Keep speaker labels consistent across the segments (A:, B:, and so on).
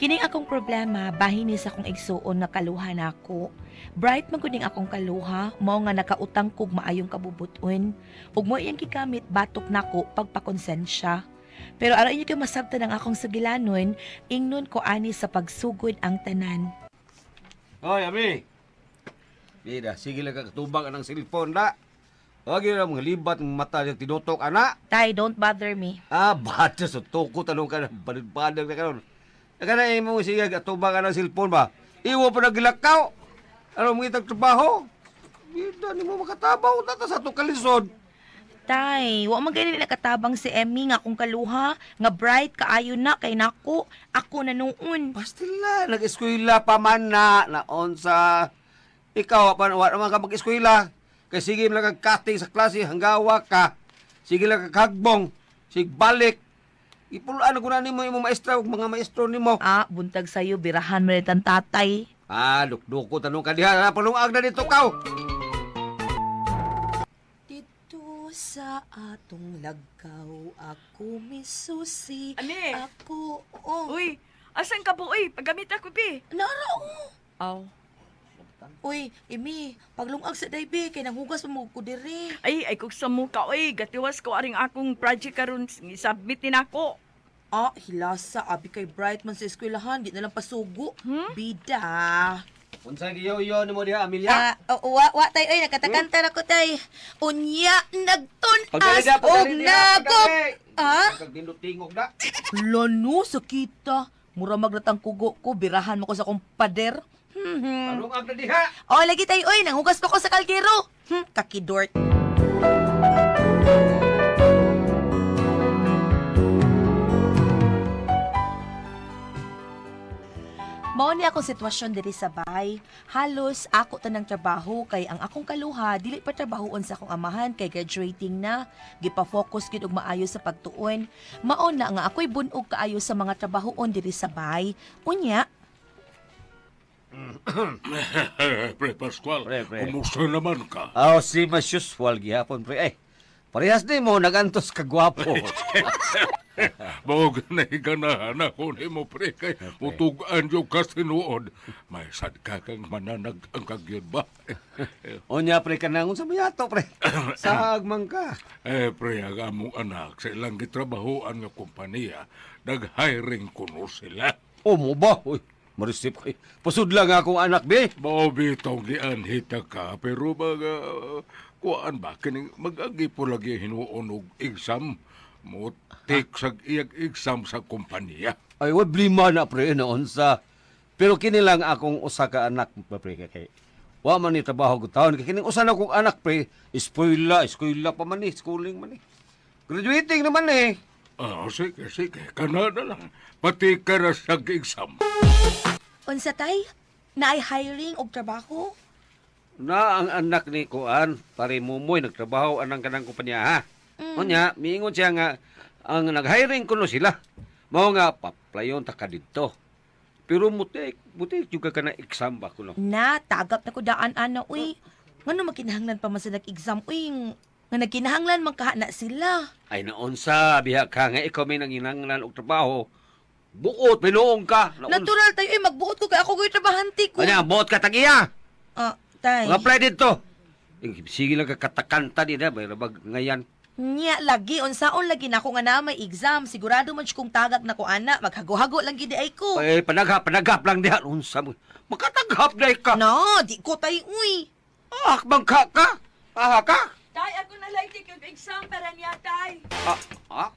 A: Kining akong problema bahin ni sa akong igsuon nga kaluha nako. Bright man gud ning akong kaluha, mao nga nakautang kog maayong kabubuton. Ug mo iyang gigamit batok nako pagpakonsensya. Pero aron inyo kay masabtan ang akong sugilanon, ingnon ko ani sa pagsugod ang tanan.
B: Hoy, Ami. Bida, sige lang ka katubang anang cellphone da. Wag yun ang mga libat ng mata yung tinutok, ana.
A: Tay, don't bother me.
B: Ah, bata sa toko, tanong ka na, balid-balid na karon. Naka na imo sige katubang anang cellphone ba? Iwo pa nagilakaw. Ano mo itag trabaho? Bida, ni mo makatabaw tata sa atong kalisod.
A: Tay, wa man gani nakatabang si Emmy nga akong kaluha, nga bright kaayo na kay nako, ako na noon.
B: Pastila, nag-eskwela pa man na, naon sa... Ikaw, pa, wa naman ka mag-eskwela. Kay sige lang kang cutting sa klase, hanggawa ka. Sige lang kang kagbong. Sige balik. Ipulaan ko na nimo imong maestra ug mga maestro nimo.
A: Ah, buntag sayo, birahan mo ang tatay.
B: Ah, dukduko tanong ka diha, na palungag na dito kaw.
A: Dito sa atong lagaw, ako misusi.
C: Ani?
A: Ako, oh.
C: Uy, asan ka po, uy? Paggamit ako, bi.
A: Nara, oh.
C: Aw.
A: Uy, Imi, paglungag sa daybi, kay nanghugas pa mo ko diri.
C: Ay, ay kog sa muka, uy. Gatiwas ko aring akong project karon isubmit ni nako.
A: Ah, hilasa, abi kay bright man sa eskwelahan, di na lang pasugo. Bida.
B: Unsa giyo-iyo nimo diha, Amelia?
A: Ah, oh, wa, wa tay, oy, nakatakanta na ko tay. Unya, nagtun-as
B: Pagdali
A: og nagop. Ah?
B: Pagdindot-tingog da.
A: Lano, sakita. Mura magratang kugo ko, birahan mo ko sa akong pader.
B: Palungag na diha.
A: Oh, lagi tayo, oy, nanghugas pa ko sa kalgero. Kakidort. Mao ni akong sitwasyon diri sa bahay. Halos ako tanang trabaho kay ang akong kaluha dili pa trabahoon sa akong amahan kay graduating na. Gipa-focus gid og maayo sa pagtuon. Mao na nga ako'y bunog kaayo sa mga trabahoon diri sa bahay. Unya,
D: Pre Pascual,
B: Pre, pre.
D: kumusta naman ka?
B: Oh, si mas usual gihapon pre. Ay, parehas ni mo nagantos ka gwapo.
D: Mao ganay-ganahan ako ni mo, pre, kay mutugaan yung kasinuod. May sad ka kang mananag ang kagyud ba?
B: Unya pre kanang unsa may ato pre. Saag man ka.
D: Eh, pre, ang among anak sa ilang gitrabahoan nga kompanya, nag-hiring kuno sila.
B: O mo ba? Uy, marisip kay. Pasud lang akong anak be.
D: Mao bitong gianhita ka, pero mga, kuan ba, kining mag-agi po lagi hinuon og exam. Mo take sa iyag exam sa kompanya.
B: Ay, wa blima na pre na unsa. Pero kini lang akong usa ka anak pa, pre kay. Wa man ni trabaho ko taon kay kining usa na kong anak pre, eskwela, eskwela pa man ni, schooling man ni. Graduating naman eh.
D: Ah, sige, sige. Kana na lang. Pati ka na sa exam.
A: Unsa tay? Naay hiring og trabaho?
B: Na ang anak ni Kuan, pare Mumoy, nagtrabaho anang kanang kumpanya ha. Unya, miingon siya nga ang nag-hiring kuno sila. Mao nga paplayon ta ka didto. Pero mutik, mutik juga ka na exam ba kuno.
A: Na, tagap na ko daan ana uy. Ngano makinahanglan pa man sa nag-exam uy? Nga nagkinahanglan man kaha na sila.
B: Ay naunsa biha ka nga ikaw may nanginanglan og trabaho. Buot binuong ka. Naunsa.
A: Natural tayo uy, magbuot ko kay ako ko'y trabahante ko.
B: Anya, buot ka tagiya.
A: Ah, tay.
B: Mag-apply dito. Eh, sige lang ka katakanta din ha, may rabag ngayan.
A: Nya lagi unsaon lagi nako nga na may exam. Sigurado man siya kung tagak na ko ana, maghago-hago lang gid ay ko.
B: Eh, panaghap, panaghap lang diha. Unsa mo. Makataghap day ka.
A: No, di ko tay uy.
B: Ah, bangka ka. Aha ka.
C: Tay, ako na lang take og exam para niya, tay.
B: Ah, ah.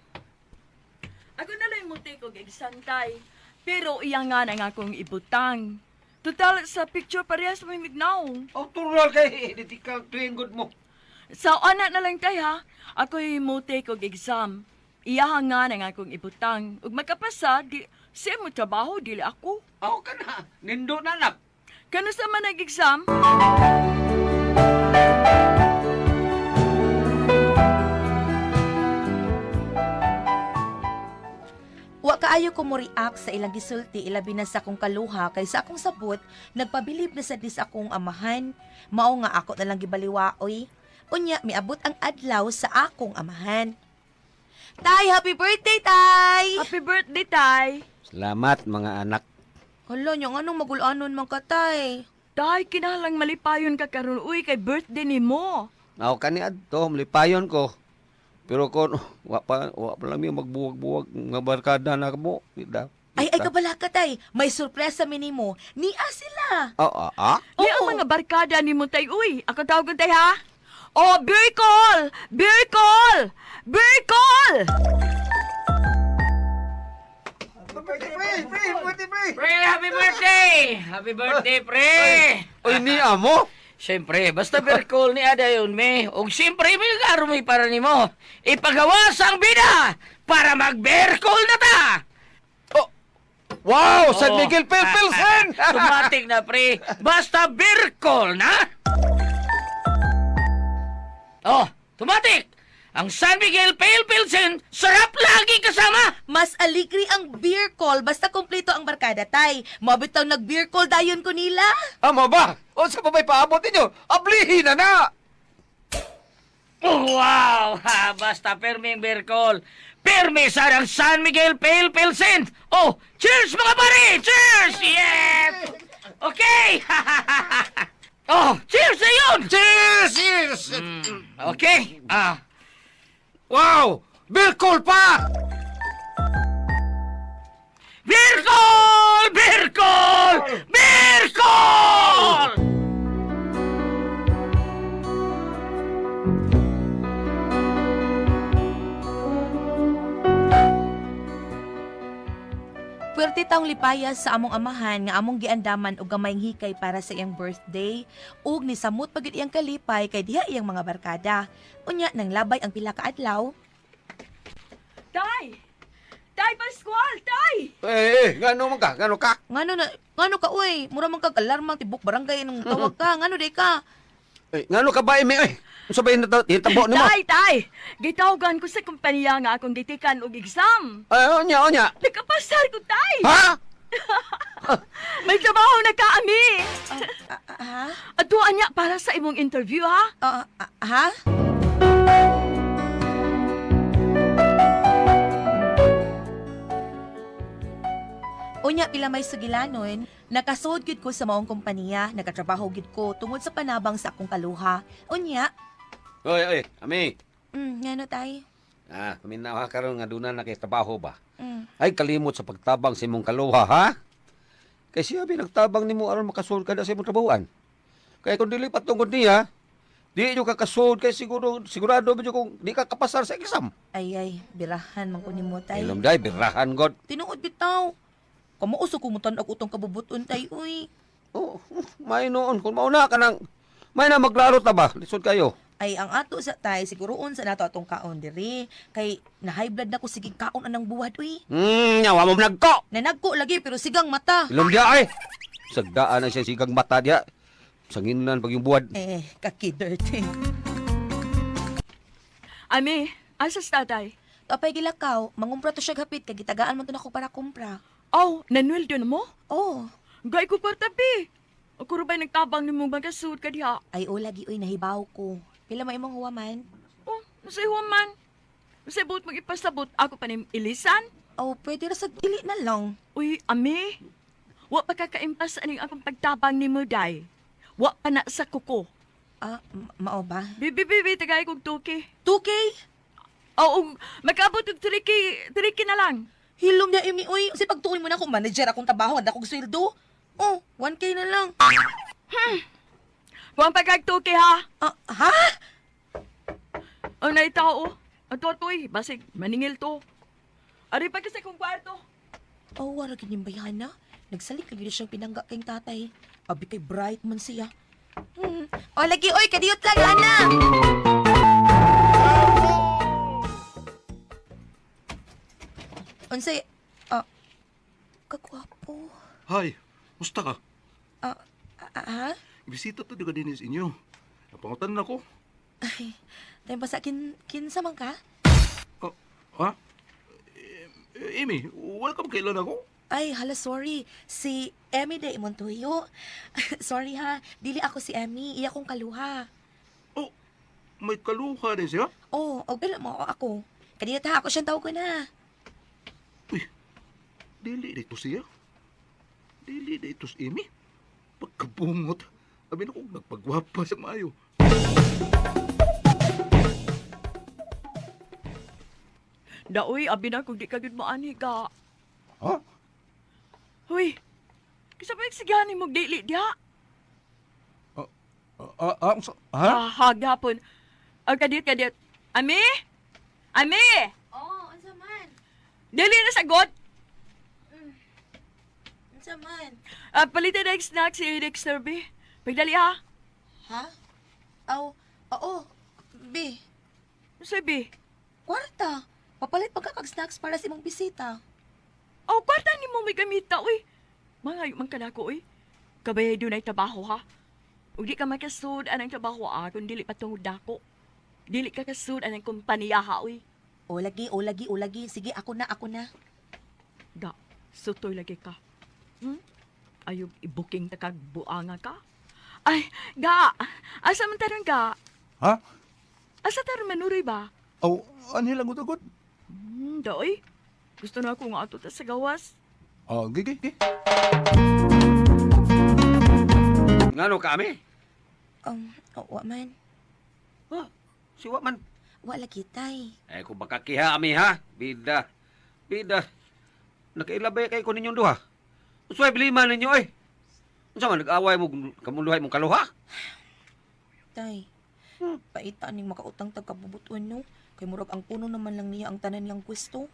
C: Ako na lang mo take og exam, tay. Pero iya nga na nga akong ibutang. Total, sa picture parehas may mignaw.
B: Oh, tural kay identical twin good mo.
C: Sa ana na lang tay ha, ako'y mo take og exam. Iya nga na nga akong ibutang. Ug makapasa, di, siya mo trabaho, dili ako.
B: Aw ka na. Nindo na nak.
C: Kano sa man nag-exam?
A: Wa kaayo ko mo react sa ilang gisulti ilabi na sa akong kaluha kay sa akong sabot nagpabilib na sa dis akong amahan. Mao nga ako na lang gibaliwaoy. Unya miabot ang adlaw sa akong amahan. Tay, happy birthday, Tay!
C: Happy birthday, tay!
B: Salamat mga anak.
A: Hala nya nganong magulanon man ka, tay?
C: Tay, kinahanglang malipayon ka karon uy kay birthday nimo.
B: Ako kani adto, malipayon ko. Pero kon wa pa lang mi magbuwag-buwag nga barkada na kamo. Di.
A: Ay, ay, kabala ka, tay. May sorpresa mi nimo. Nia sila.
B: Ah, ah, ah.
C: Ni ang
A: Oo.
C: mga barkada nimo tay uy. Ako tawag tay ha. Oh, beer call! Beer call! Beer call!
B: Pre, pre, pre, pre.
E: Pre, happy birthday! Happy birthday, pre!
B: Oy, ni amo.
E: Siyempre, basta berkol ni Ada yun, me. Og siyempre, may laro may para nimo. Ipagawas ang bida para mag-berkol na ta!
B: Oh. Wow, San
E: Oo.
B: Miguel Pilsen.
E: Tumating na, pre. Basta berkol na! Oh, tumatik! Ang San Miguel Pale Pilsen, sarap lagi kasama!
A: Mas aligri ang beer call basta kumpleto ang barkada, tay. Mabitaw nag beer call dayon ko nila.
B: Amo ba? Unsa pa may paabot ninyo? Ablihin na na.
E: Oh, wow! Ha, basta perming berkol. Permi sa ang San Miguel Pale Pilsen. Oh, cheers mga pare! Cheers! Yes! Okay! Oh, cheers na yun!
B: Cheers! Cheers!
E: Okay. Ah,
B: Wow! Birkol pa!
E: Berkol! Berkol! Berkol!
A: Puwerte taong lipaya sa among amahan nga among giandaman og gamayng hikay para sa iyang birthday ug nisamot pagid iyang kalipay kay diha iyang mga barkada. Unya nang labay ang pila ka adlaw.
C: Tay! Tay Pascual, tay!
B: Eh, eh, ngano man ka? Ngano ka?
A: Ngano na ngano ka uy, mura man kag alarmang tibok barangay nung tawag ka. Ngano day ka?
B: Eh, ngano ka ba, Emi? Eh, unsa ba yung hitabo nimo?
C: Tay, tay! Gitawagan ko sa kumpanya nga akong gitikan og exam.
B: Ay, onya, onya.
C: Nakapasar ko, tay!
B: Ha?
C: May trabaho na ka, ami!
A: Ah, ha?
C: Atuan niya para sa imong interview, ha?
A: Ah, ah, ha? Unya pila may sugilanon, nakasuod gyud ko sa maong kompanya, nakatrabaho gyud ko tungod sa panabang sa akong kaluha. Unya,
B: Oy, oy, Ami.
A: Ngano tay?
B: Ah, paminaw ha karon nga duna na kay trabaho ba?
A: Mm.
B: Ay kalimot sa pagtabang sa imong kaluha, ha? Kay siya binagtabang nimo aron makasuod ka na sa imong trabahoan. Kay kung dili patungod niya, di nyo kakasuod kay siguro sigurado ba kung di ka kapasar sa exam.
A: Ay ay, birahan man ko nimo tay.
B: Ilom day, birahan god.
A: Tinuod bitaw. Kamo uso kumutan og utong kabubuton tay uy.
B: Oh, may noon kung mauna ka nang may na maglaro ta ba? Lisod kayo.
A: Ay ang ato sa tay siguroon sa nato atong kaon diri kay na high blood na ko sige kaon anang buwad uy.
B: Nyawa mo nagko.
A: Nanagko lagi pero sigang mata.
B: Ilom dia ay. Sagdaan na siya sigang mata diya. Sanginan pag yung buwad.
A: Eh, kaki-dirty.
C: Ami, asas tatay?
A: Tapay gilakaw, mangumpra to siya gapit kay gitagaan man to nako para kumpra.
C: Oh, nanuel na mo?
A: Oh,
C: Gay ko partabi. Ako ra ba'y nagtabang nimo magasuod ka diha?
A: ay o lagi uy nahibaw ko. Pila may imong huwaman?
C: Oh, nasa'y huwaman. Nasa'y buot mong ipasabot, ako pa nim ilisan.
A: Oh, pwede ra sa dili na lang.
C: Uy, ami, wa pa kakaimpas aning akong pagtabang nimo, day. Wa pa na sa kuko.
A: Ah, mao ba?
C: Bibi, bibi, tagay kog tuki.
A: 2K?
C: Oo, magkaabot og 3K, 3K na lang.
A: Hilom niya imi uy. Kasi pagtuon mo na ako manager akong trabaho, handa kong sweldo. Oh, 1K na lang.
C: Huwag pa kag 2K, ha?
A: Ah, ha?
C: Ang naitao, ang totoy, basig, maningil to. Ari pa kasi kong kwarto.
A: Oh, wala gid ning bayana. Nagsalig ka gid siyang pinangga kay tatay. Abi kay bright man siya. O lagi oy, kadiyot lang ana. Unsay ah kagwapo.
D: Hi, musta ka?
A: Ah, ah, ha?
D: Bisita to ka din inyo. Napangutan na ko.
A: Ay, tayo pa sa kinsa man ka?
D: Oh, ha? Eh, Amy, welcome kailan ako?
A: Ay, hala, sorry. Si Emmy de Montoyo. Sorry ha, dili ako si Emmy. Iya kong kaluha.
D: Oh, may kaluha din siya?
A: Oh, og alam mo ako. Kanina ta ako siyang tawag ko na.
D: Uy, dili dito siya. Dili na ito si Amy. Pagkabungot. Abi na kung nagpagwapa sa maayo.
C: Daoy, abi na kung di ka gud moani ka.
D: Ha?
C: Huy. Kisa pa sigahan mo dili diha.
D: Ha?
C: Ah, hagapon. Ah, kadit kadit. Ami? Ami!
A: Oh, unsa man?
C: Dili na sagot.
A: Unsa man?
C: Ah, palitan na yung snack si Dexter B. Pagdali ha.
A: Ha? Aw, oo. B,
C: Sabi.
A: kwarta. Papalit pa ka kag snacks para sa imong bisita.
C: Aw, kwarta ni mo may gamita, uy. Mga man ka nako, uy. Kabay doon ay trabaho, ha? Ug di ka makasud anang trabaho, ah, kung dili pa tungod dako. Dili ka kasud anang kompanya, ha, uy.
A: O lagi, o lagi, o lagi. Sige, ako na, ako na.
C: Ga, sutoy lagi ka. Ayog i-booking ta kag buanga ka. Ay, ga, asa man taron ga?
D: Ha?
C: Asa taron manuroy ba?
D: Aw, anhi lang gud.
C: Daoy. Gusto na ako nga ato ta sa gawas.
D: Ah, gigi, gi.
B: Ngano ka, Ami?
A: Oh, wa man.
B: Ha? Siwa man.
A: Wa lagi tay.
B: Eh, kung baka kiha, Ami, ha? Bida. Bida. Nakailabay kay ko ninyong duha. Usay, bilima ninyo, eh. Unsa man, nag-away mo, kamuluhay mong kaluha?
A: Tay. Paita ning makautang tag kabubuton no. Kay murag ang puno naman lang niya ang tanan niyang gusto.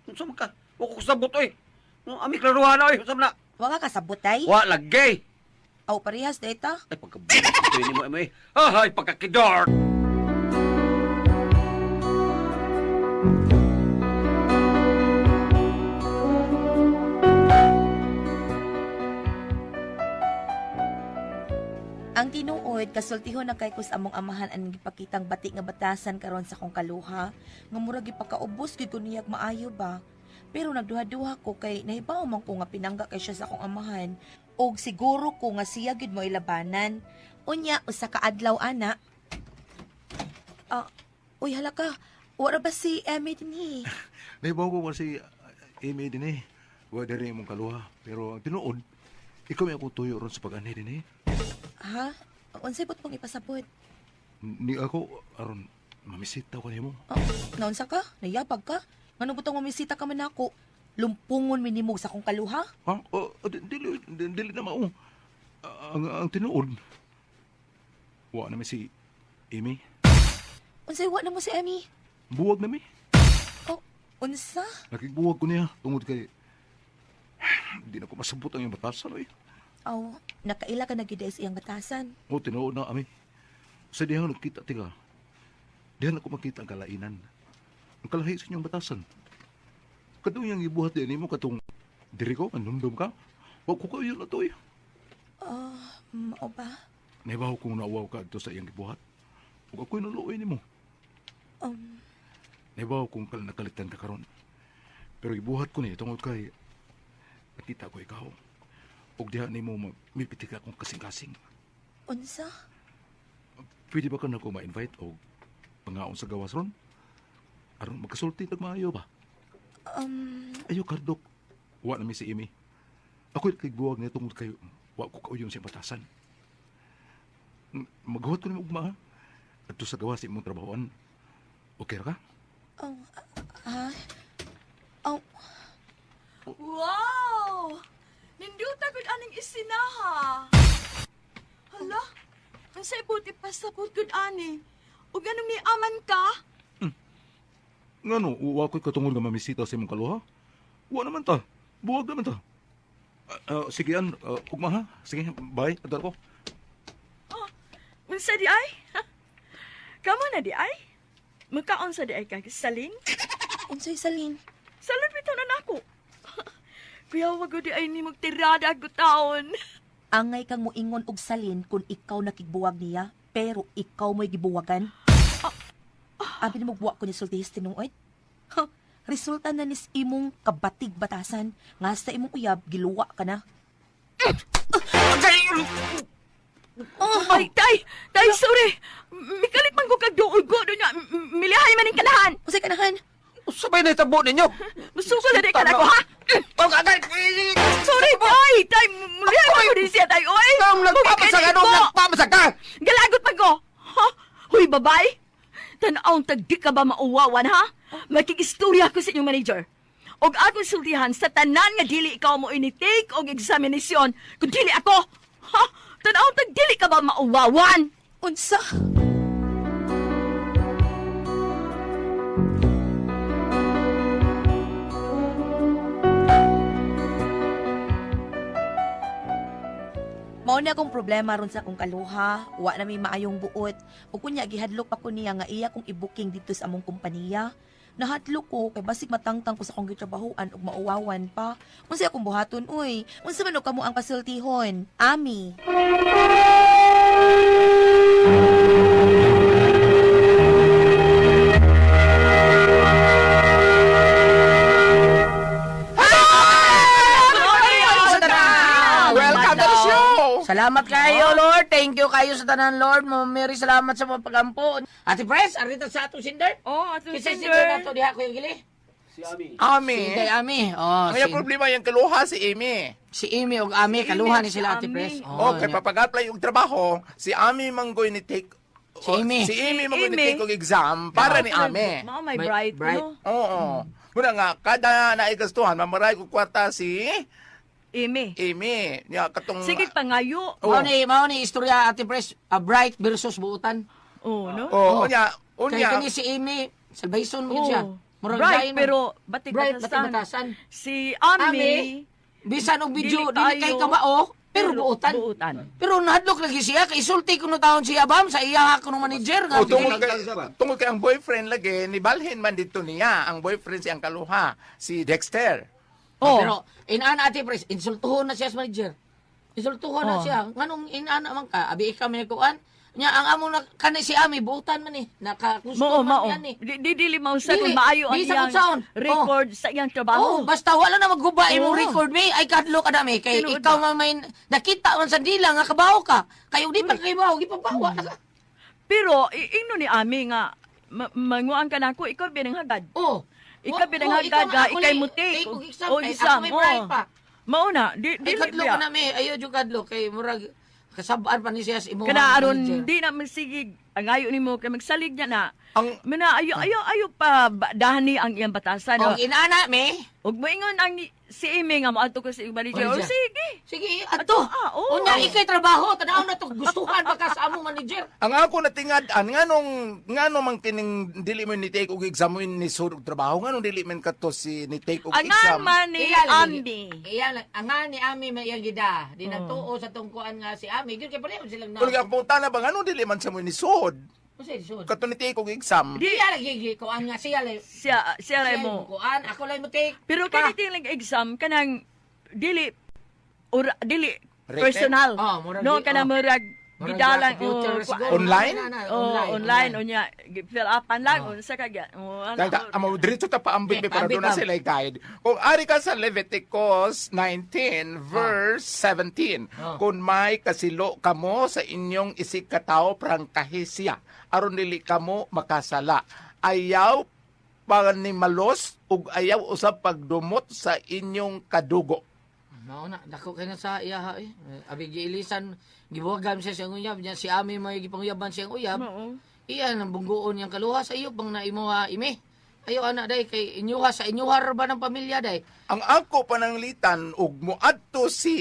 B: Unsa man ka? Wa ko kasabot, oy. No, Ami, klaruha na, oy. Unsa man na?
A: Wa ka kasabot tay?
B: Wa lagi.
A: Aw, parehas data.
B: Ay, pagkabuto ni mo, Ami. Ay, pagkakidor.
A: Ang tinuod, kasultihon na kay kus among amahan ang gipakitang bati nga batasan karon sa akong kaluha, nga murag gipakaubos gyud ko niyag maayo ba. Pero nagduha-duha ko kay nahibaw man ko nga pinangga kay siya sa akong amahan, og siguro ko nga siya gyud mo ilabanan. Unya usa ka adlaw ana. Ah, uy hala ka. Wala ba si Emmy dinhi?
D: Naibaw ko kasi Amy din eh. Wa diri imong kaluha. Pero ang tinuod, ikaw may akong tuyo ron sa pag-anhi din eh.
A: Ha? Unsay bot mong ipasabot?
D: Ni ako aron mamisita ko nimo.
A: Oh, naunsa ka? Nayabag ka? Ngano butang mamisita ka man nako? Lumpungon minimog sa akong kaluha?
D: Ha? Oh, dili dili na mao. Ang tinuod. Wa na mi si Amy.
A: Unsay wa na mo si Emmy?
D: Buwag na mi.
A: Oh, unsa?
D: Nakigbuwag ko niya tungod kay di na ko masabot ang iyong batasan oy.
A: Aw, nakaila ka na gyud sa iyang batasan.
D: O tinuod na ami. Sa dihang nagkita tiga. Dihan ako makita ang kalainan. Ang kalahi sa inyong batasan. Katong iyang ibuhat din nimo katong diri ko manundom ka. Wa ko kayo na to eh.
A: Ah, mao ba?
D: Nahibaw kong nauwaw ka adto sa iyang gibuhat. Ug ako'y naluoy nimo. Nahibaw kong nakalitan ka karon. Pero gibuhat ko ni tungod kay nakita ko ikaw. Ug diha nimo mipitik akong kasing-kasing.
A: Unsa?
D: Pwede ba ka na ko ma-invite o pangaon sa gawas ron? Aron magkasulti tag maayo ba? Ayo kardok. Wa na mi si Amy. Ako'y kigbuwag niya tungod kay wa ko kauyon sa batasan. Maghuwat ko nimo ugma ha? Adto sa gawas imong trabahoan. Okay ra ka?
A: Oh, ah, oh,
C: Wow! Ninduta gud aning isinaha. Hala, unsay buti pasabot gud ani? Ug anong niaman ka?
D: Ngano, wa ko'y katungod nga mamisita sa imong kaluha? Wa naman ta. Buwag naman ta. Sige an, ugma ha. Sige, bye. Adto ko.
C: Unsa di ay? Kamo na di ay? Makaon sa di ay kag salin?
A: unsay salin?
C: Salon bitaw na nako. Kuya, wag di ay ni magtirada ag taon.
A: Angay kang moingon og salin kung ikaw nakigbuwag niya, pero ikaw mo'y gibuwagan. Abi nimo buwa ko ni sultihis tinuod. Ha, resulta na nis imong kabatig batasan nga sa imong uyab giluwa ka na.
C: Oh, ay, tay! Tay, sorry! Mikalit man ko kag duol ko doon nga. Milihay man ning kanahan.
A: Unsay kanahan?
B: Usabay na itabo ninyo.
C: Musukol na di ka nako, ha?
B: Pagkagay!
C: tay, mulihan ko din siya tay, oy.
B: Ikaw ang nagpapasag ano, nagpapasag ka!
C: Galagot pa ko. Ha? Huy, babae. Tanawang tagdi ka ba mauwawan, ha? Makikistorya ko sa inyong manager. Og akong sultihan sa tanan nga dili ikaw mo ini-take og examination kung dili ako. Ha? Tanawang tagdili ka ba mauwawan?
A: Unsa? Mao na akong problema ron sa akong kaluha, wa na may maayong buot. Ug kunya gihadlok pa ko niya nga iya kong i-booking dito sa among kompanya. Nahadlok ko kay basig matangtang ko sa akong gitrabahoan ug mauwawan pa. Unsa akong buhaton uy? Unsa man og kamo ang pasultihon? Ami.
F: Welcome to the show!
E: Salamat kayo, Lord. Thank you kayo sa tanan, Lord. Ma'am Mary, salamat sa mga pagampo. Ate Pres, arita sa atong sinder.
C: Oh, atong
E: Kinsa
C: sinder.
E: sinder nato diha, Kuya Gili?
F: Ami.
E: Si Day Ami. Oh,
F: Ang
E: si,
F: problema yung kaluha si Amy.
E: si Amy og Ami, kaluha ni
C: si
E: sila, Ate
C: Ami.
E: Pres.
F: Oh, kay papag-apply yung trabaho, si Ami manggoy ni take
E: Si Amy.
F: Si Amy
C: Si
F: manggoy ni
C: Amy.
F: take og exam para ni Ami.
C: Mao may
E: May
C: bright,
E: bright.
C: no?
F: Oo. Muna nga kada naigastuhan mamaray ko kwarta si
C: Amy.
F: Amy. Nya katong
C: Sige pangayo.
F: Oh.
E: Mao ni istorya, Ate Pres, a bright versus buutan.
C: Oh, no?
F: Oh, unya,
E: Kay
F: unya.
E: kani si Amy, salvation mo yun siya.
C: Oh.
E: Murag
C: Bright,
E: lain man.
C: pero batik
E: Bright,
C: batasan.
E: batik batasan.
C: Si Ami,
E: Ami, bisan og video,
C: dili
E: dili kay
C: kayo,
E: kamao, pero buutan.
C: Buutan.
E: Pero nahadlok lagi siya, kay isulti kuno taon siya bam sa iya kuno manager nga.
F: Oh, tungod kay ang boyfriend lagi ni balhin man dito niya ang boyfriend si ang kaluha si Dexter.
C: Oh.
E: Pero inana Ate Pres, insultuhon na siya sa manager. Insultuhon na
C: Oh.
E: siya. Nganong inana man ka, abi ikaw may kuan. Nya ang amo na kani si Ami buutan man eh. Nakagusto
C: Mao,
E: man
C: mao.
E: yan eh.
C: Di, di dili mao sa
E: Dili.
C: kung maayo ang
E: Di sa
C: iyang
E: kung saon. Oh.
C: record sa iyang trabaho.
E: Oh, basta wala na magguba imong
C: Oo.
E: record me. Ay kadlo ka dami kay
C: Tinuod
E: ikaw
C: na.
E: man may nakita man sa dila nga kabaho ka. Kayo di pa kabaho, gipabawa na ka.
C: Pero ingno ni Ami nga manguan ka nako ikaw binanghagad.
E: Oh.
C: Ikaw
E: Oh,
C: binanghagad
E: ikaw
C: ga
E: nga, ako
C: ikay
E: ni-
C: mo take.
E: take og exam,
C: Oh,
E: kay
C: exam.
E: ako may bright
C: oh.
E: pa.
C: Mao na, di
E: Ay
C: di
E: kadlo
C: biya.
E: ka na me. Ayo jud kadlo kay murag kasabaan pa ni siya sa imong
C: Kana aron di na masigig ang ayo nimo kay magsalig niya na.
F: Ang
C: Mana ayo ayo ayo pa dahani ang iyang batasan.
E: Og inana me.
C: Ug moingon ang si Amy nga moadto ko sa iyong manager. Oh,
E: Manager.
C: sige.
E: Sige, ato.
C: Ah, oo.
E: Unya ikay trabaho, tanaw na to gustuhan pa ka sa among manager.
F: Ang ako natingad-an nganong ngano man kining dili mo ni take og exam mo ni sud og trabaho nganong dili man kato si ni take og
C: Angan
F: exam.
C: man ni
E: Iya lagi.
C: Ami.
E: Iya lang, angan ni Ami may iyang gida. Di nagtuo sa tungkuan nga si Ami. Gyud kay pareho silang na.
F: Kuno ang punta na ba nganong dili man sa mo ni sud
E: Unsa sud?
F: kato ni take og exam.
E: Di iya lagi gi kuan nga siya lay.
C: Siya siya
E: Siya
C: ray mo.
E: kuan, ako lay mo take.
C: Pero
E: Pa.
C: kani ting exam kanang dili or dili
F: Written?
C: personal.
E: Oh, murag
C: no
E: di-
C: kanang
E: oh.
C: murag
E: Murag
C: gidalang
E: sa computer
C: oh,
E: siguro.
F: Online?
E: Na, na, na,
C: Oh, online unya fill upan lang unsa ka gya. Oh, ano,
F: Tanda, amo diretso ta paambit
E: Eh,
F: mi para
E: paambit,
F: doon na
E: ma'am.
F: sila guide. Kung ari ka sa Leviticus 19 verse 17,
E: Ah.
F: kung may kasilo kamo sa inyong isig katao prangkahi siya aron dili kamo makasala. Ayaw panimalos ug ayaw usab pagdumot sa inyong kadugo.
E: Mao na, dako kay na sa iya ha eh. Abi giilisan, gibuwagan siya sa iyang uyab, niya si Ami may gipanguyaban siyang uyab.
C: Oo.
E: Iya nang bunggoon niyang kaluha sa iyo pang naimo ha ime. Ayo ana day kay inyuha sa inyuha ra ba ng pamilya day.
F: Ang ako pananglitan ug moadto si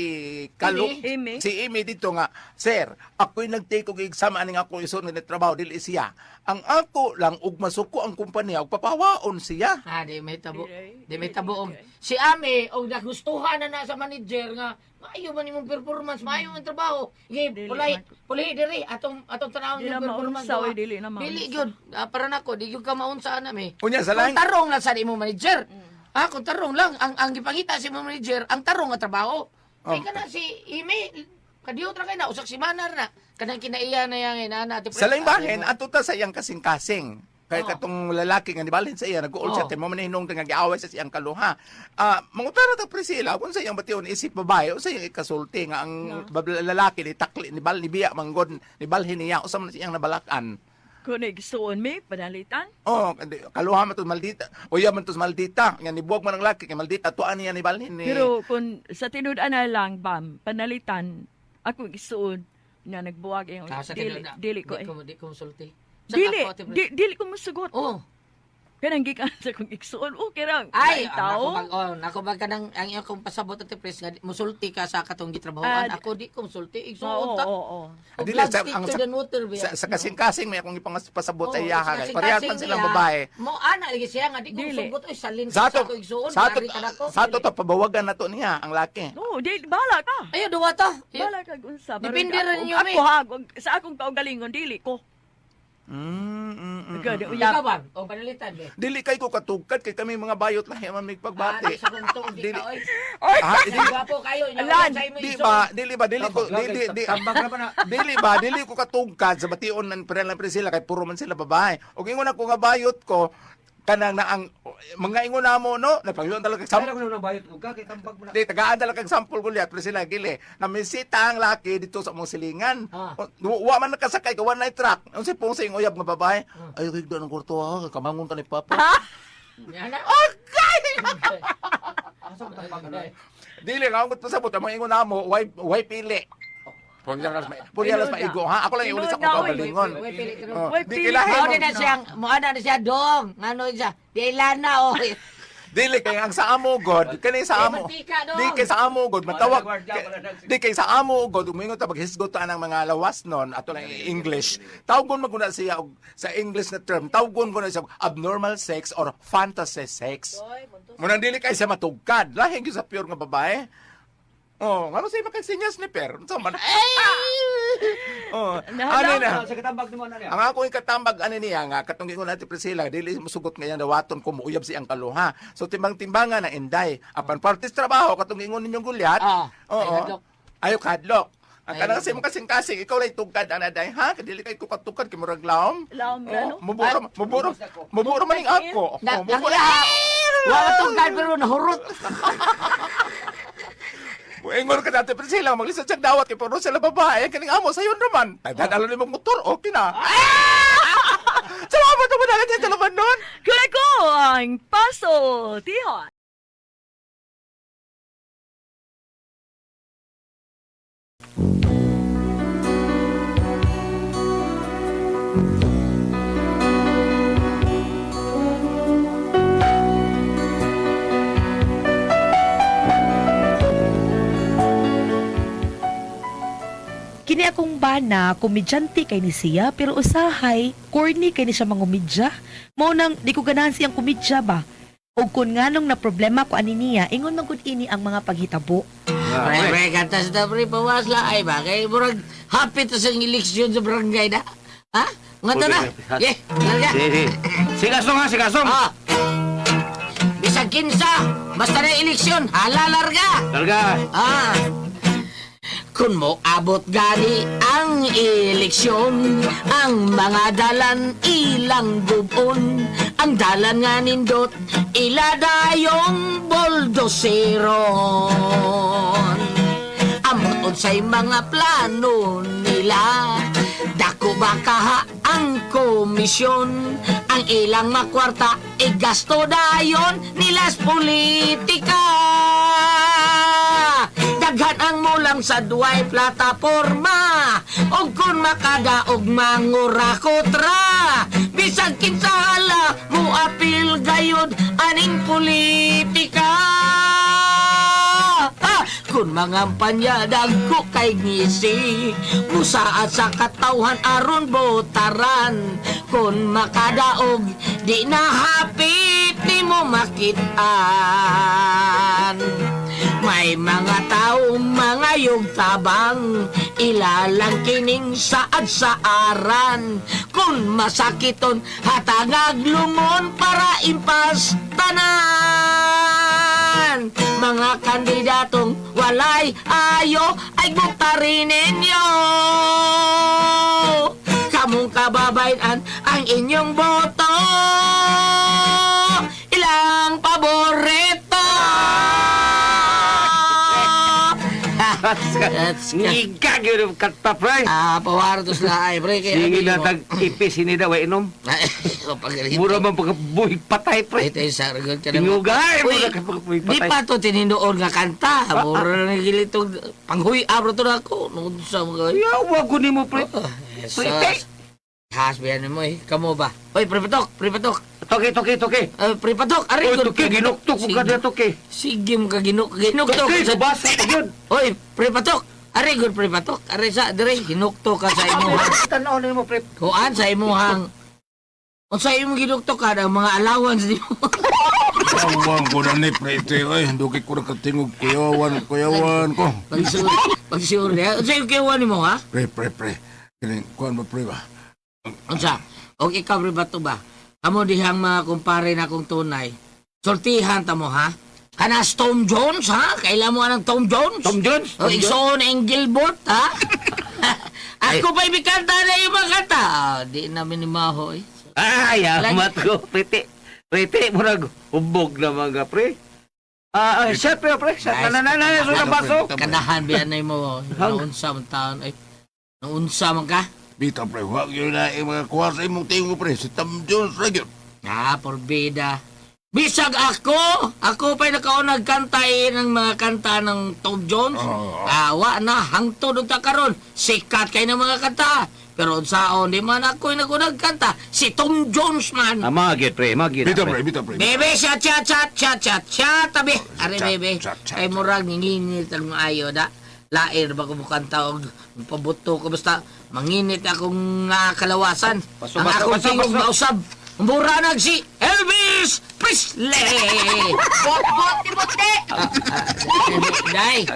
F: Kalu
C: Amy.
F: si Amy dito nga, sir, ako'y nag-take og exam aning ako isun nga trabaho dili siya. Ang ako lang ug masuko ang kumpanya ug papawaon siya.
E: Ah, di may tabo.
C: Di,
E: Di may tabo og si Ami og nagustuhan na na sa manager nga maayo man imong performance, maayo man trabaho. Sige,
C: Dili
E: pulay,
C: man.
E: pulay diri atong atong tanawon
C: Di
E: yung
C: na
E: performance.
C: maunsa,
E: mo,
C: oy,
E: ah.
C: dili na maunsa.
E: Dili gyud. Ah, para nako, di gyud ka maunsa ana mi.
F: Unya sa
E: Kung
F: lang
E: tarong lang sa imong manager. Ah, kung tarong lang ang ang gipangita sa imong manager, ang tarong nga trabaho. Kay
F: Oh.
E: kana si Ime kadiyot ra kay na usak si Manar na kanang kinaiya na yang inana ati
F: sa laing bahin ato ta sa iyang kasing-kasing. Kay
E: Oh.
F: katong lalaki nga nibalhin sa iya nag-uol siya
E: Oh.
F: kay mo man hinong nga giaway sa siyang kaluha. Ah, mangutana ta Priscilla kung sa iyang bation isip babae unsa iyang ikasulti nga ang lalaki ni takli ni bal ni biya manggod ni balhin niya usa man siyang nabalakan.
C: Kung igsuon mi, panalitan.
F: Oh, kaluha man to maldita. Uya man to maldita. Nga nibuwag man ang laki kay maldita tuan niya ni balhin ni.
C: Pero kung sa tinud-an na lang, bam, panalitan, ako igsuon na nagbuwag yung
E: Ah, sa
C: dili,
E: tinuod na.
C: dili ko
E: Di
C: eh.
E: ko, di ko musulti. Sa
C: Dili,
E: ako, Ate Pres.
C: dili ko musugot.
E: Oh.
C: Kanang gikan sa kong igsuon, okay ra.
E: Ay,
C: laing tao.
E: nako bag, oh, nako bag kanang ang akong pasabot, Ate Pres, nga musulti ka sa katong gitrabahoan.
C: Ah,
E: Ako di ko musulti,
C: Oo,
E: igsuon ta.
C: oo, oo.
E: Oh,
F: Dili,
E: blood
F: sa-
E: stick
F: ang
E: to
F: sa-
E: the water, biya.
F: sa kasing-kasing may akong ipangpasabot sa
E: Oo,
F: iya
E: sa
F: ha. Kay parehas man
E: kasing-kasing
F: silang
E: niya.
F: babae.
E: Mo ana lagi siya nga di ko
C: Dili.
E: musugot oy salin
F: Sa
E: sa
F: ato,
E: ako igsuon.
F: sa ato,
E: Dari ka nako.
F: sa ato to, pabawagan na to niya ang laki.
C: Oo, di, bahala ka.
E: Ayo duwa ta. Ayo.
C: Bahala ka unsa.
E: Depende rin ninyo,
C: Ako
E: mi.
C: ha, sa akong kaugalingon, dili ko.
F: Mm.
C: Good,
E: Ikaw ba? O panalitan be.
F: Dili kay ko katugkad kay kami mga bayot lahi man mig
E: Ah,
F: pagbati.
E: sa kong tuog di
F: Dili.
E: ka oy.
F: Ah,
E: Dili gwapo kayo. Inyo,
C: Alan.
E: sa imo
F: Di
E: igsuon.
F: ba, dili ba, dili ko, dili, di,
B: Tambag na pa na.
F: dili ba, dili ko katugkad sa bation ng pre lang sila kay puro man sila babae. Og ingon ako nga bayot ko kanang na ang mga ingon na mo no, napangyon talaga
B: Sa ko na bayot ko ka kay tambag mo na.
F: Di, tagaan talaga kag sample ko liya, pero sila gili. Namisita ang laki dito sa mong silingan.
E: Ah.
F: Wa man nakasakay, kawan na truck. Ang si pong sa iyong uyab nga babae. Ay, rigda ng kwarto ha, kamangon ka ni Papa.
E: Yan na.
F: Okay!
B: Asa ko tambag na?
F: Dili, nga akong pasabot, ang mga ingon na mo, why pili? Purya las maigo, ha? Ako lang iulit sa akong
C: Tinuod na, oy.
F: kaugalingon.
E: Way pili ka
F: Oh,
C: Way
F: Di
C: pili.
F: kilahin
E: Mao
F: mo.
E: din na siyang, mo ana na siya dong. Ngano siya? Di ilana oy.
F: Dili kay ang sa amo god, kani sa amo.
E: Eh, mantika dong.
F: Di kay sa amo god matawag.
B: Wala na gwardiya, wala na.
F: Di kay sa amo god umingon ta maghisgot ta ang mga lawas nun ato lang in English. Tawgon man guna siya og sa English na term, tawgon ko na siya og abnormal sex or fantasy sex. Munang dili kay siya matugkad. Lahi gyud sa pure nga babae. Oh, ngano siya makagsinyas ni Per? Unsa man? Oh,
C: Nahala.
F: ano na?
B: Sa katambag nimo na niya.
F: Ang ako ikatambag ani niya nga katong ingon natin Priscilla dili musugot ngayon dawaton ko muuyab siyang kaluha. So timbang-timbangan na inday. Apan partis trabaho katong ingon ninyong gulyat.
E: Ah,
F: Oo.
E: ay hadlok.
F: Ayo kadlok. Ang
E: Ay,
F: kanang sa
E: hadlok.
F: imong kasing-kasing ikaw lay tugkad ana day ha dili kay ko katugkad kay murag laom.
C: Laom
F: Oh,
C: na, no?
F: muburo muburo muburo man ning ako.
E: Na,
F: Oh, muburo.
E: Wa tungkad pero nahurot.
F: Ingon ka dati Priscilla maglisod siyang dawat kay puro sila babae kaning amo sayon naman. Tagdadalo nimo motor okay na. Salamat mo na sa laban nun.
C: Kaya ko ang paso, tihon.
A: Kini akong bana, komedyante kay ni siya, pero usahay, corny kay ni siya mangumidya. Mao nang di ko ganahan siyang komedya ba. O kun nganong na problema ko ani niya, ingon man gud ini ang mga paghitabo.
E: Pre, pre, kanta sa pre, pawas la. Ay ba, kay murag happy to sa eleksyon sa barangay na. Ha? Nga to na. Ye, larga.
B: Sige, sige. Sigasong ha, sigasong.
E: Ah. Bisag kinsa, basta na eleksyon, hala larga.
B: Larga.
E: Ah. Kung mo abot gani ang eleksyon, ang mga dalan ilang gubon, ang dalan nga nindot, ila dayong boldoseron. Amot unsay mga plano nila, dako ba kaha ang komisyon, ang ilang makwarta, igasto dayon nilas politika. Daghan ang mulang sa duway plataporma Og kun makadaog mangurakot ra Bisag kinsa hala muapil gayud aning politika. Ha! Kun mangampanya dagko kay ngisi musaad sa katawhan aron botaran. Kun makadaog di na hapit nimo makitaan. May mga tao mga tabang ilalang kining saad sa aran. Kung masakiton hatagag lungon para impas tanan. Mga kandidatong walay ayo ay buktarin ninyo. Kamong kababayan ang inyong boto, ilang paborito. That's ka.
B: Ngiga gyud ang kanta, pre.
E: Ah, pawaro to sila ay, pre. Kaya
B: Sige
E: abi
B: na
E: mo.
B: tag ipis ini daw inom.
E: Ay, pag-
B: Mura man pagkabuhig patay, pre.
E: Ito yung sargot ka na.
B: Tingugay,
E: Uy,
B: mura ka pagkabuhig
E: Di
B: patay.
E: pa to tinindoon nga kanta. Mura na gilitog. Panghuy abro to na ako. Noon sa mga...
B: Yawa ko nimo, pre.
E: Oh,
B: Pre, te.
E: Has, biyan mo eh. Kamo ba? Hoy, prepatok, prepatok.
B: Toke, toke, toke.
E: Prepatok, aray
B: Oy, toke, ginuktok ko ka
E: Sige.
B: na, toke.
E: Sige mo ka ginuktok.
B: Toke, subasa pa yun.
E: Hoy, prepatok. Aray gud prepatok. Aray sa dire hinukto ka sa imong
B: Tanaw na mo, pre.
E: kuan sa imong Unsa imong ginuktok ka ang mga allowance nimo.
G: Kuyawan ko na ni pre ite. Ay, dugi ko na katingog. Kuyawan, kuyawan ko.
E: Pagsuur, pagsuur niya. Unsa imong kuyawan nimo ha?
G: Pre, pre, pre. Kining, kuan ba pre ba?
E: Unsa? Og ikaw pre bato ba? Kamo dihang mga kumpare na akong tunay. Sultihan ta mo ha? Kana si Tom Jones ha? Kailan mo anang Tom Jones?
B: Tom Jones?
E: O igsoon Engelbert ha? Ako pa ibikanta na yung mga kanta. Ah, di namin ni Maho eh.
B: Ay, amat ko, prete. Prete, murag hubog na mga pre. Ah, ah, shot pre, pre. Shot na na na na, na, na, baso.
E: Kanahan biyan na mo. Naunsa man taon. Ay, naunsa man ka?
G: Bita pre, huwag yun na yung mga kuha sa imong tingog pre. Si Tom Jones ra gyud.
E: Ah, porbida. Bisag ako! Ako pa'y nakaunag kanta eh, ng mga kanta ng Tom Jones.
G: Oo.
E: Ah, wa na, hangtod unta karon. Sikat kay ng mga kanta. Pero unsaon, di man ako'y nagunag kanta. Si Tom Jones man.
B: Ah, mga gyud, pre, mga gyud.
G: Bita pre, bita pre.
E: Bebe, siya, siya, siya, siya, siya, siya, tabi. Are,
G: Chat,
E: bebe.
G: chat, chat,
E: Kay
G: chat.
E: murag, nginginit ang maayo da. Lair ba ko kanta og pabuto ko basta manginit akong kalawasan.
B: Paso,
E: ang
B: paso,
E: akong
B: paso,
E: tingog
B: paso.
E: mausab. Mura nag si Elvis Presley.
A: Bot, bot, bote!
E: Ah, ah, Day.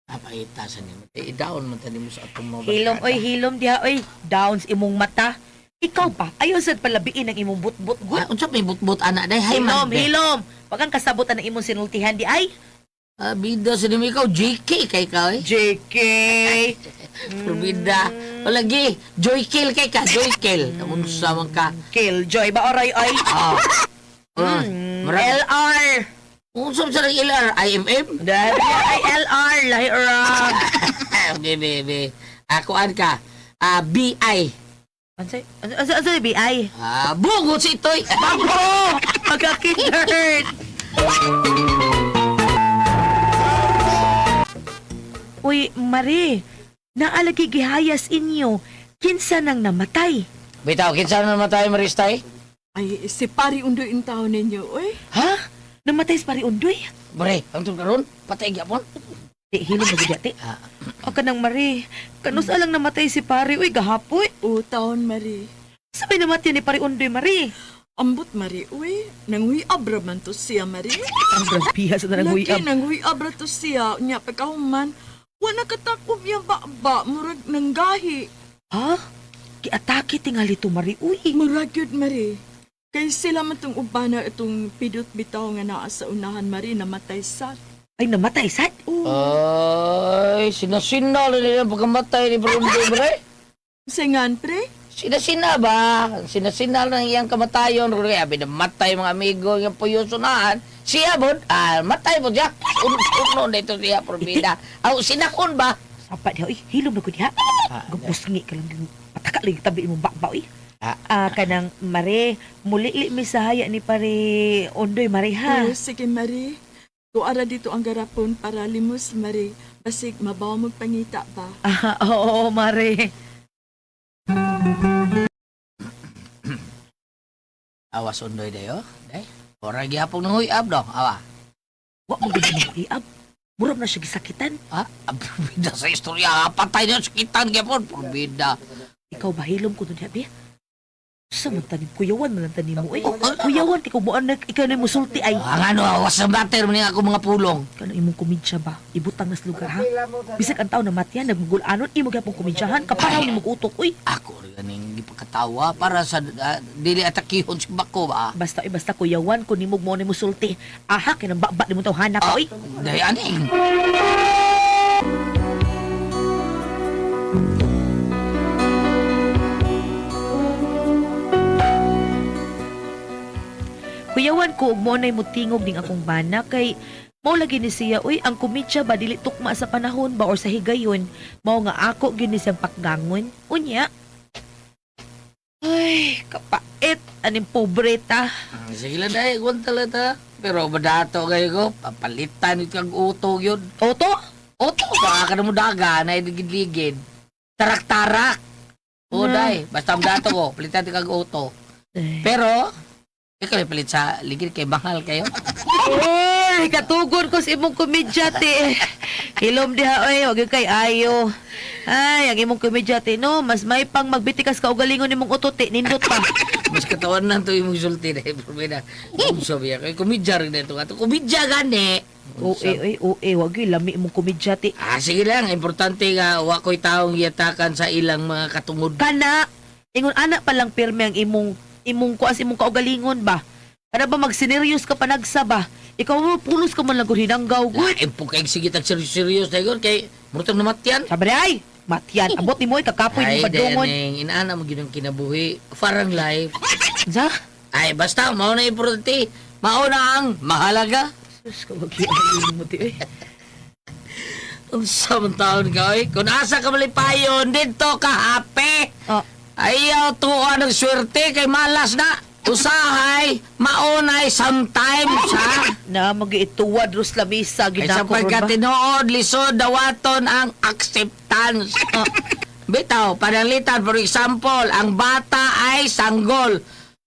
E: Apakita sa nimo. Idaon man tani mo sa atong mga
A: Hilom,
E: barkada.
A: oy, hilom diha, oy. Downs imong mata. Ikaw pa, ayaw sad palabiin ang imong butbut.
E: Ah, unsa may butbut ana day? Hay
A: Hilom,
E: man. day.
A: hilom. Wag kang kasabot ang imong sinultihan di ay.
E: Ah, bida sa nimo ikaw JK kay ka eh.
A: JK.
E: Bida. O lagi, Joy Kill kay ka, Joy Kill. Unsa man ka.
A: Killjoy ba oray oy?
E: Ah. Ah, murag-
A: LR.
E: Unsa man sa nang LR IMM?
A: Dahil ay LR lahi ra.
E: Okay, bebe. Ako an ka. Ah, BI.
A: Unsay unsa unsa BI?
E: Ah, bungot si Itoy.
A: Bangko! Pagka-kinerd! Uy, Marie, naalagi gihayas inyo. Kinsa nang namatay?
E: Bitaw, kinsa na naman tayo, Maristay?
C: Ay, si pari undoy in taon ninyo, uy.
A: Ha? Namatay sa pari Undoy?
E: Bre, ang karon, patay gyapon.
A: Di, hilom na gud ti.
E: Ah.
A: O kanang Marie, kanus alang namatay si pare, uy, gahapoy.
C: O taon, Mari.
A: Sabay namatay ni pare Undoy, Marie.
C: Ambot, Mari, uy. Nanghuy abra man to siya, Mari.
A: Ang grabiha sa
C: Lagi,
A: nanguyab.
C: nanghuy abra to siya. Nya, pagkahuman, wala katakob yung ba murag nanggahi.
A: Ha? Giatake tingali to, Marie, uy.
C: Murag yun, Mari. Kay sila man tong ubana itong pidot bitaw nga naa sa unahan, Mari, namatay sa.
A: Ay, namatay, sad.
C: Oh,
E: Ay, sinasina na nila ang pagkamatay ni Brundo, bre.
C: singan, pre.
E: Sinasina ba? Sinasina lang iyang kamatayon. Kaya namatay mga amigo nga puyusunahan. Siya bod, ah, matay bod siya. Uno na ito siya, probida. Aw, sinakon ba?
A: Sapa diha, uy, hilom na gud diha. Gabusngi ka lang din. Pataka lang tabi imong bakba, uy.
E: Ah.
A: Ah, kanang Mare, muli li mi sa haya ni pare Ondoy, Mare ha.
C: Oh, sige, Mari. Tuara dito ang garapon para limos, Mari. Basig, mabaw mong pangita ba?
A: Ah, oo, Mare.
E: Awas undoy dayo. Day. Ora gihapon nang huyab do. Awa.
A: Wa mo gud mo iab. Murag na siya gisakitan.
E: Ha? Probida sa istorya. Patay na sakitan gyapon. Probida.
A: Ikaw ba hilom ko dun bi? Sa man tanim kuyawan man lang tanim mo eh. Kuyawan kay kumuan na ikaw na musulti ay.
E: Ang ano, awas sa bater man ako mga pulong.
A: Kanang imong komedya ba? Ibutang nas lugar ha. Bisag ang tao na matyan nagmugulanon imo gyapon komedyahan kaparaw nimo utok uy.
E: Ako rin ganing gipakatawa para sa dili atakihon si bako ba.
A: Basta eh, basta kuyawan ko nimo mo ni musulti. Aha kay nang baba nimo tawhana ka uy.
E: Day aning.
A: Kuyawan ko og mo nay mutingog ning akong bana kay mao lagi ni siya, uy, ang komedya ba dili tukma sa panahon ba or sa higayon, mao nga ako gyud ni siyang pakgangon. Unya. Ay, kapait aning pobreta.
E: Sige lang dahil, kwanta lang ta. Pero madato kayo ko, papalitan ito ang utog yun.
A: Oto?
E: Oto, baka ka na mo daga, na iligid-ligid. Tarak-tarak. O, day, basta ang dato ko, palitan ito kag uto.
A: Ay.
E: Pero, ikaw may palit sa ligid kay mahal kayo.
A: Uy, katugon ko sa imong komedya, te. Hilom diha, oy, wag yun kay ayo. Ay, ang imong komedya, te, no, mas may pang magbitikas ka ugalingon nimong utot, te, nindot pa.
E: Mas katawan na to yung sulti na problema. Unsa biya kay komedya rin na ito. Ato komedya gani.
A: Uy, uy, uy, wag yun, lami imong komedya, te.
E: Ah, sige lang, importante nga wa ko'y taong giyatakan sa ilang mga katungod.
A: Kana, ingon ana pa lang pirmi ang imong, imong kuas, imong kaugalingon ba? Kana ba magsineryos ka panagsa ba? Ikaw mo, pulos ka man lang kung hinanggaw, gud.
E: Lain po kay sige tag serious na yun kay murtang namatyan.
A: Sabi ay, matyan, abot ni mo, kakapoy
E: Ay,
A: ni padungon.
E: dayaning, inaana mo gyud ang kinabuhi. Farang life.
A: Sa?
E: Ay, basta, mao na importante. Mao na ang mahalaga.
A: Sus, kawag yun, ayun mo, te, oy.
E: Unsa man taon ka, oy? Kung asa ka malipayon, dito ka happy.
A: Oh.
E: Ayaw tuwa ng swerte kay malas na. Usahay, maunay sometimes, ha?
A: Na magiituwad ros lamisa
E: Ay, sa
A: ginako ron ba?
E: pagkatinuod, lisod, dawaton ang acceptance. Bitaw, pananglitan, for example, ang bata ay sanggol.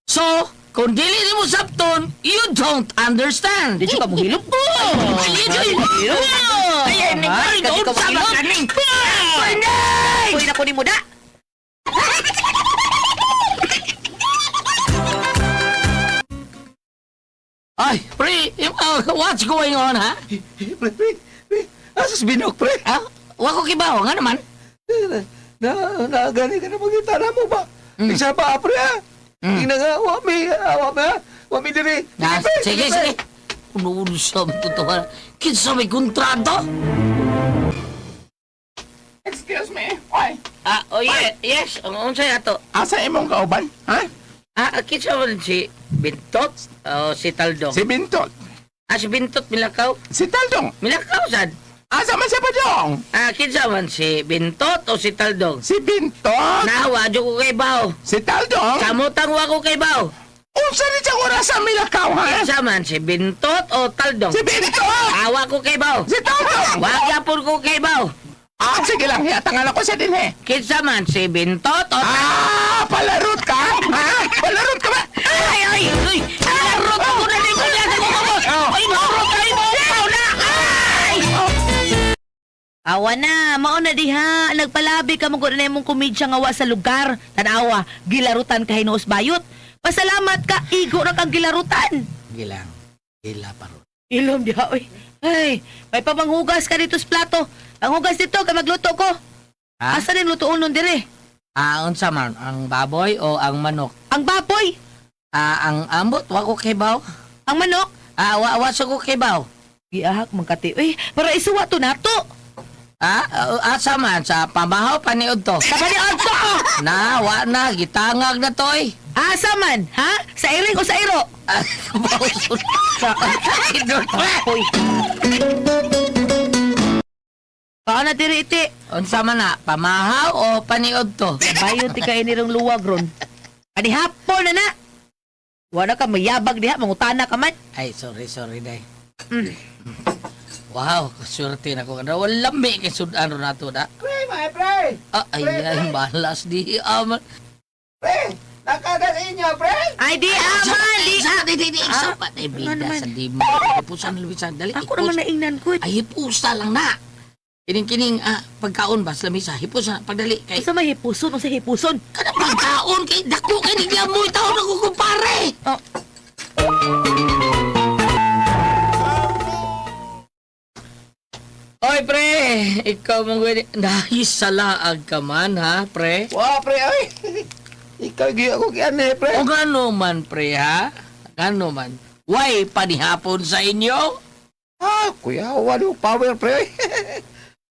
E: So, kung dili nimo sabton, you don't understand.
A: Di ka mohilom?
E: Oh! Ay, ay, ay, ay,
A: Ah,
E: ay,
A: kadi ka
E: unsa ba
A: mohilom?
E: kaning? Ay,
A: Uy, nako ni mo da.
E: Ay, pre, what's going on, ha?
B: Pre, pre, pre. Asas binok, pre.
E: Ah, wa ko kibaw, nga naman.
B: Na, na, gani ka na magita na mo ba? Isa pa, pre, ha? Tingnan nga, wami, ah, wami, ha? Wami diri.
E: Ah,
B: pre,
E: sige,
B: pre.
E: sige. Uno-uno sa totoo. Kinsa may kontrato?
F: Excuse me. Oy,
E: Ah, oh yeah, yes. Ang unsa ato?
F: asa imong kauban? Ha?
E: Ah, kinsa man si Bintot o si Taldong?
F: Si Bintot.
E: Ah, si Bintot Milakaw.
F: Si Taldong.
E: Milakaw sad.
F: Asa man siya pa dong?
E: Ah, kinsa man si Bintot o si Taldong?
F: Si Bintot.
E: Nawa, jud ko kay Bao.
F: Si Taldong.
E: Samutang wa ko kay Bao.
F: Unsa ni siya oras sa Milakaw, ha?
E: Kinsa man si Bintot o Taldong?
F: Si Bintot.
E: Awa ko kay Bao.
F: Si Taldong.
E: Wa gyapon ko kay Bao.
F: Ah, sige lang. Hiyatangan ako sa dinhe.
E: Kinsa man si Bintot o
F: Ah, palarot ka? Ha? Palarot ka ba?
E: Ay, ay, ay! Larot ako na ni Kuya sa kumabot! Ay, larot ay mo! Na! Ay!
A: Awa na, mao na diha. Nagpalabi ka mo na imong komedya nga wa sa lugar. Tanawa, gilarutan ka hinuos bayot. Pasalamat ka, igo ra kang gilarutan.
E: Gilang. Gila pa ron.
A: Ilom diha oy. Ay, may pamanghugas ka dito sa plato. Panghugas dito kay magluto ko.
E: Ha?
A: Asa rin lutoon nun dire?
E: Ah, unsa man? Ang baboy o ang manok?
A: Ang baboy,
E: Ah, ang ambot, wa ko kibaw.
A: ang manok.
E: Ah, wa, wa sa ko kibaw.
A: Giahak man kati. Uy, para isuwa to nato.
E: Ah, asa man? Sa pamahaw, paniod to.
A: Sa paniod to.
E: Na, wa na. Gitangag na to eh.
A: Asa man, ha? Sa iring o sa iro?
E: Ah, bawson.
A: Hoy. Paano na diri iti?
E: Unsa man na? Pamahaw o paniod to?
A: Bayo ti kay nirong luwag ron. Ani hapon na na. Wala ka mayabag diha, mangutana ka man.
E: Ay, sorry, sorry, day. Wow, kaswerte na ko. Wala lami kay sudan ron nato da.
B: Pre, mga pre.
E: Ah, ay, ay, malas di. Ah, man.
B: Pre, nakagas inyo, pre.
A: Ay di aman, di.
E: Sa, di, di, di, isa pa. Ay, bida
A: Ano naman?
E: sa lima. Hipusan, lumisan. Dali,
A: Ako naman naingnan ko.
E: Ay, hipusa lang na. Kining-kining, pagkaon ba sa lamisa? Hipusa, pagdali. Kay,
A: Sa may hipuson, unsa hipuson?
E: kada pagkaon, kay dako, kay niglamoy, taon ako kumpare.
A: Oh.
E: Oy, pre, ikaw mong gawin. Nahisalaag ka man, ha, pre?
B: Wa, pre, oy. Ikaw, giyo ko kiyan eh, pre.
E: O gano man, pre, ha? Gano man? Way panihapon sa inyo?
B: Ah, kuya, wala power, pre.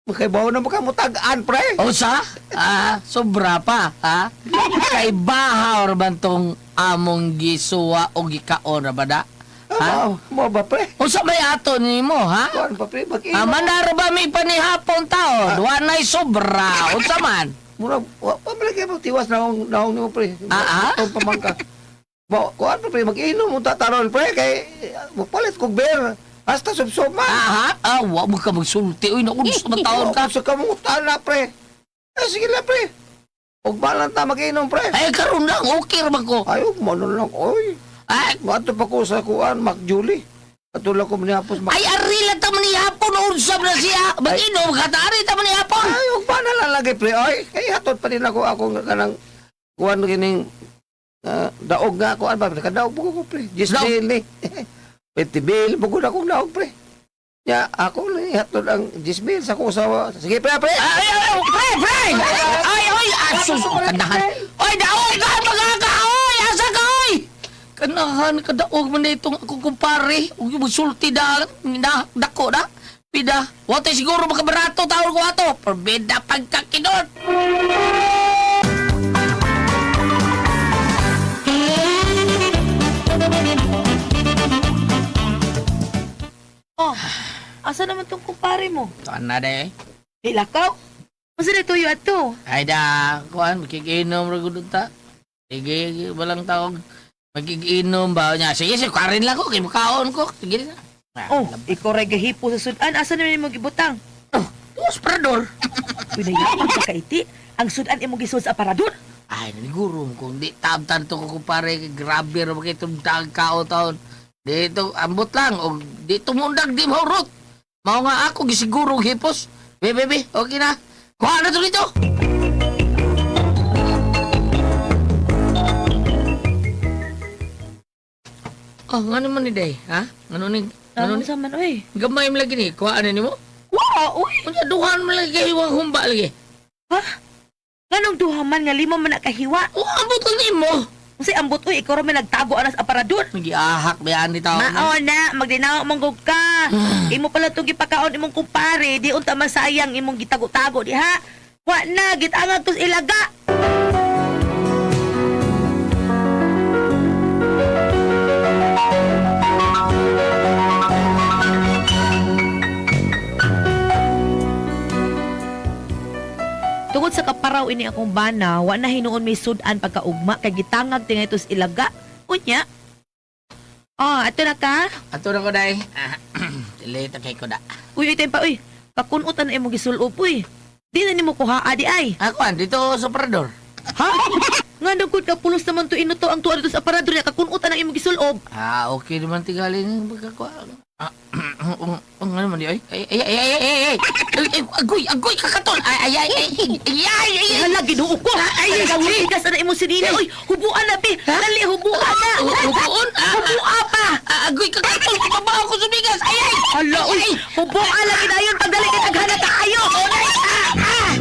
B: Makaibaw na makamutagaan, pre.
E: O sa? Ah, sobra pa, ha? Kay bahaw man tong Among gisuwa o gikaon ra ba da? Ha?
B: Ha? Mo ba pre?
E: Unsa may ato nimo, ha?
B: Kuan pa pre, mag-inom.
E: Ah, manaro ba may panihapon taon? Wa na'y sobra. Unsa man?
B: Murag wa pa man kay tiwas naong naong nimo pre.
E: Ah, ah?
B: Atong pamangka. Mo kuan pa pre, mag-inom mo taron pre kay magpalit kog beer. Hasta subsob man.
E: Ah, ha? Ah, wa mo ka magsulti. Uy, naku, gusto man taon ka.
B: Sa kamutan na pre. Eh, sige lang pre. Ug balang ta mag-inom pre.
E: Ay, karon lang, okay ra man ko.
B: Ay, ug mo lang oy.
E: Ay,
B: Mato pa ko sa kuan, Mac Julie. Ato lang ko manihapos Mac.
E: ay ari lang ta man hapon unsa man na siya. Mag-inom ka ta ari ta man hapon.
B: Ay, ug pa na lang lagi pre. Ay, kay hatod pa din ako akong kanang kuan kining daog nga kuan ba kadaog po ko pre. Jis
E: Daog?
B: mil ni. 20 mil po ko na akong daog pre. Ya, ako lang hatod ang 10 mil sa akong usawa. Sige pre, pre.
E: Ay, ay, ay, pre, pre! Ay, ay, asus, kanahan. Oy, daog ka, mga ka, oy, asa ka, oy! Kanahan, kadaog man na itong akong kumpare. Huwag yung magsulti na, na, dako na. Pida, wala siguro makabarato taon ko ato. Perbeda pagkakinot.
A: Oh, asa naman tong kumpare mo?
E: Tuan na day.
A: Ilakaw? Unsa na tuyo ato?
E: Ay da, kuan, makikinom ra gud ta. Sige, walang tawag. Makikinom ba niya? Sige, sige, karin lang ko, kay mukaon ko. Sige na.
A: Oh, ikaw ray gahipo sa sudan. Asa naman imong gibutang?
E: Oh, tuos parador.
A: Pinayaan ka kaiti. Ang sudan imong gisud sa aparador.
E: Ay, naniguro mo kung di tabtan to ko kumpare, grabe ra ba itong kao taon. Dito, ambot lang, o dito mundag di mahurot. Mao nga ako, gisiguro og hipos. Be, be, be, okay na. Kuha na to dito. Oh, ngano man ni Day, ha? Ngano ni, ngano
A: Ano
E: ni?
A: sa man oy?
E: Gamay mo lagi ni, kuha na nimo?
A: Wow, oy.
E: Unya duhan mo lagi kay hiwang humba lagi.
A: Ha? Nganong duha man nga lima man na kahiwa?
E: Oh, ambot lang nimo.
A: Unsay ambot oy, ikaw ra may nagtago anas aparador.
E: Nagiahak ba ni tao?
A: Mao na, magdinaw manggog ka. Imo pala itong gipakaon imong kumpare, di unta masayang imong gitago-tago diha. Wa na, gitangag tos ilaga. Tungod sa kaparaw ini akong bana, wa na hinuon may sudan pagkaugma kay gitangag tingay tos ilaga. Unya. Oh, ato na ka.
E: Ato na ko day. Ah, Dili ta kay ko da.
A: Uy, uy, pa, uy. Kakunutan na imong gisulob, uy. Di na nimo kuha, adi ay.
E: Ako an dito sa parador.
A: Ha? Nga nagkod ka pulos naman to inuto ang tuwa dito sa aparador niya. Kakunutan ang imong gisulob.
E: Ah, okay naman tingali ng pagkakuha. Ah, ang ano man di ay. Ay ay ay ay ay ay. Ay, ay, agoy, agoy kakatol. Ay ay ay ay ay ay.
A: Ay,
E: ay.
A: hala, ginuo ko.
E: Ay,
A: Ay,
E: ay,
A: ay, tigas na imong sinina. Uy, hubuan na, bi. Dali, hubuan na.
E: Hubuon? Ah,
A: Hubua pa.
E: Ah, agoy kakatol. Pababa ako sa bigas. Ay ay.
A: Hala, uy. Hubuan lagi na yun. Pagdali kay taghana kaayo. Ah, ah.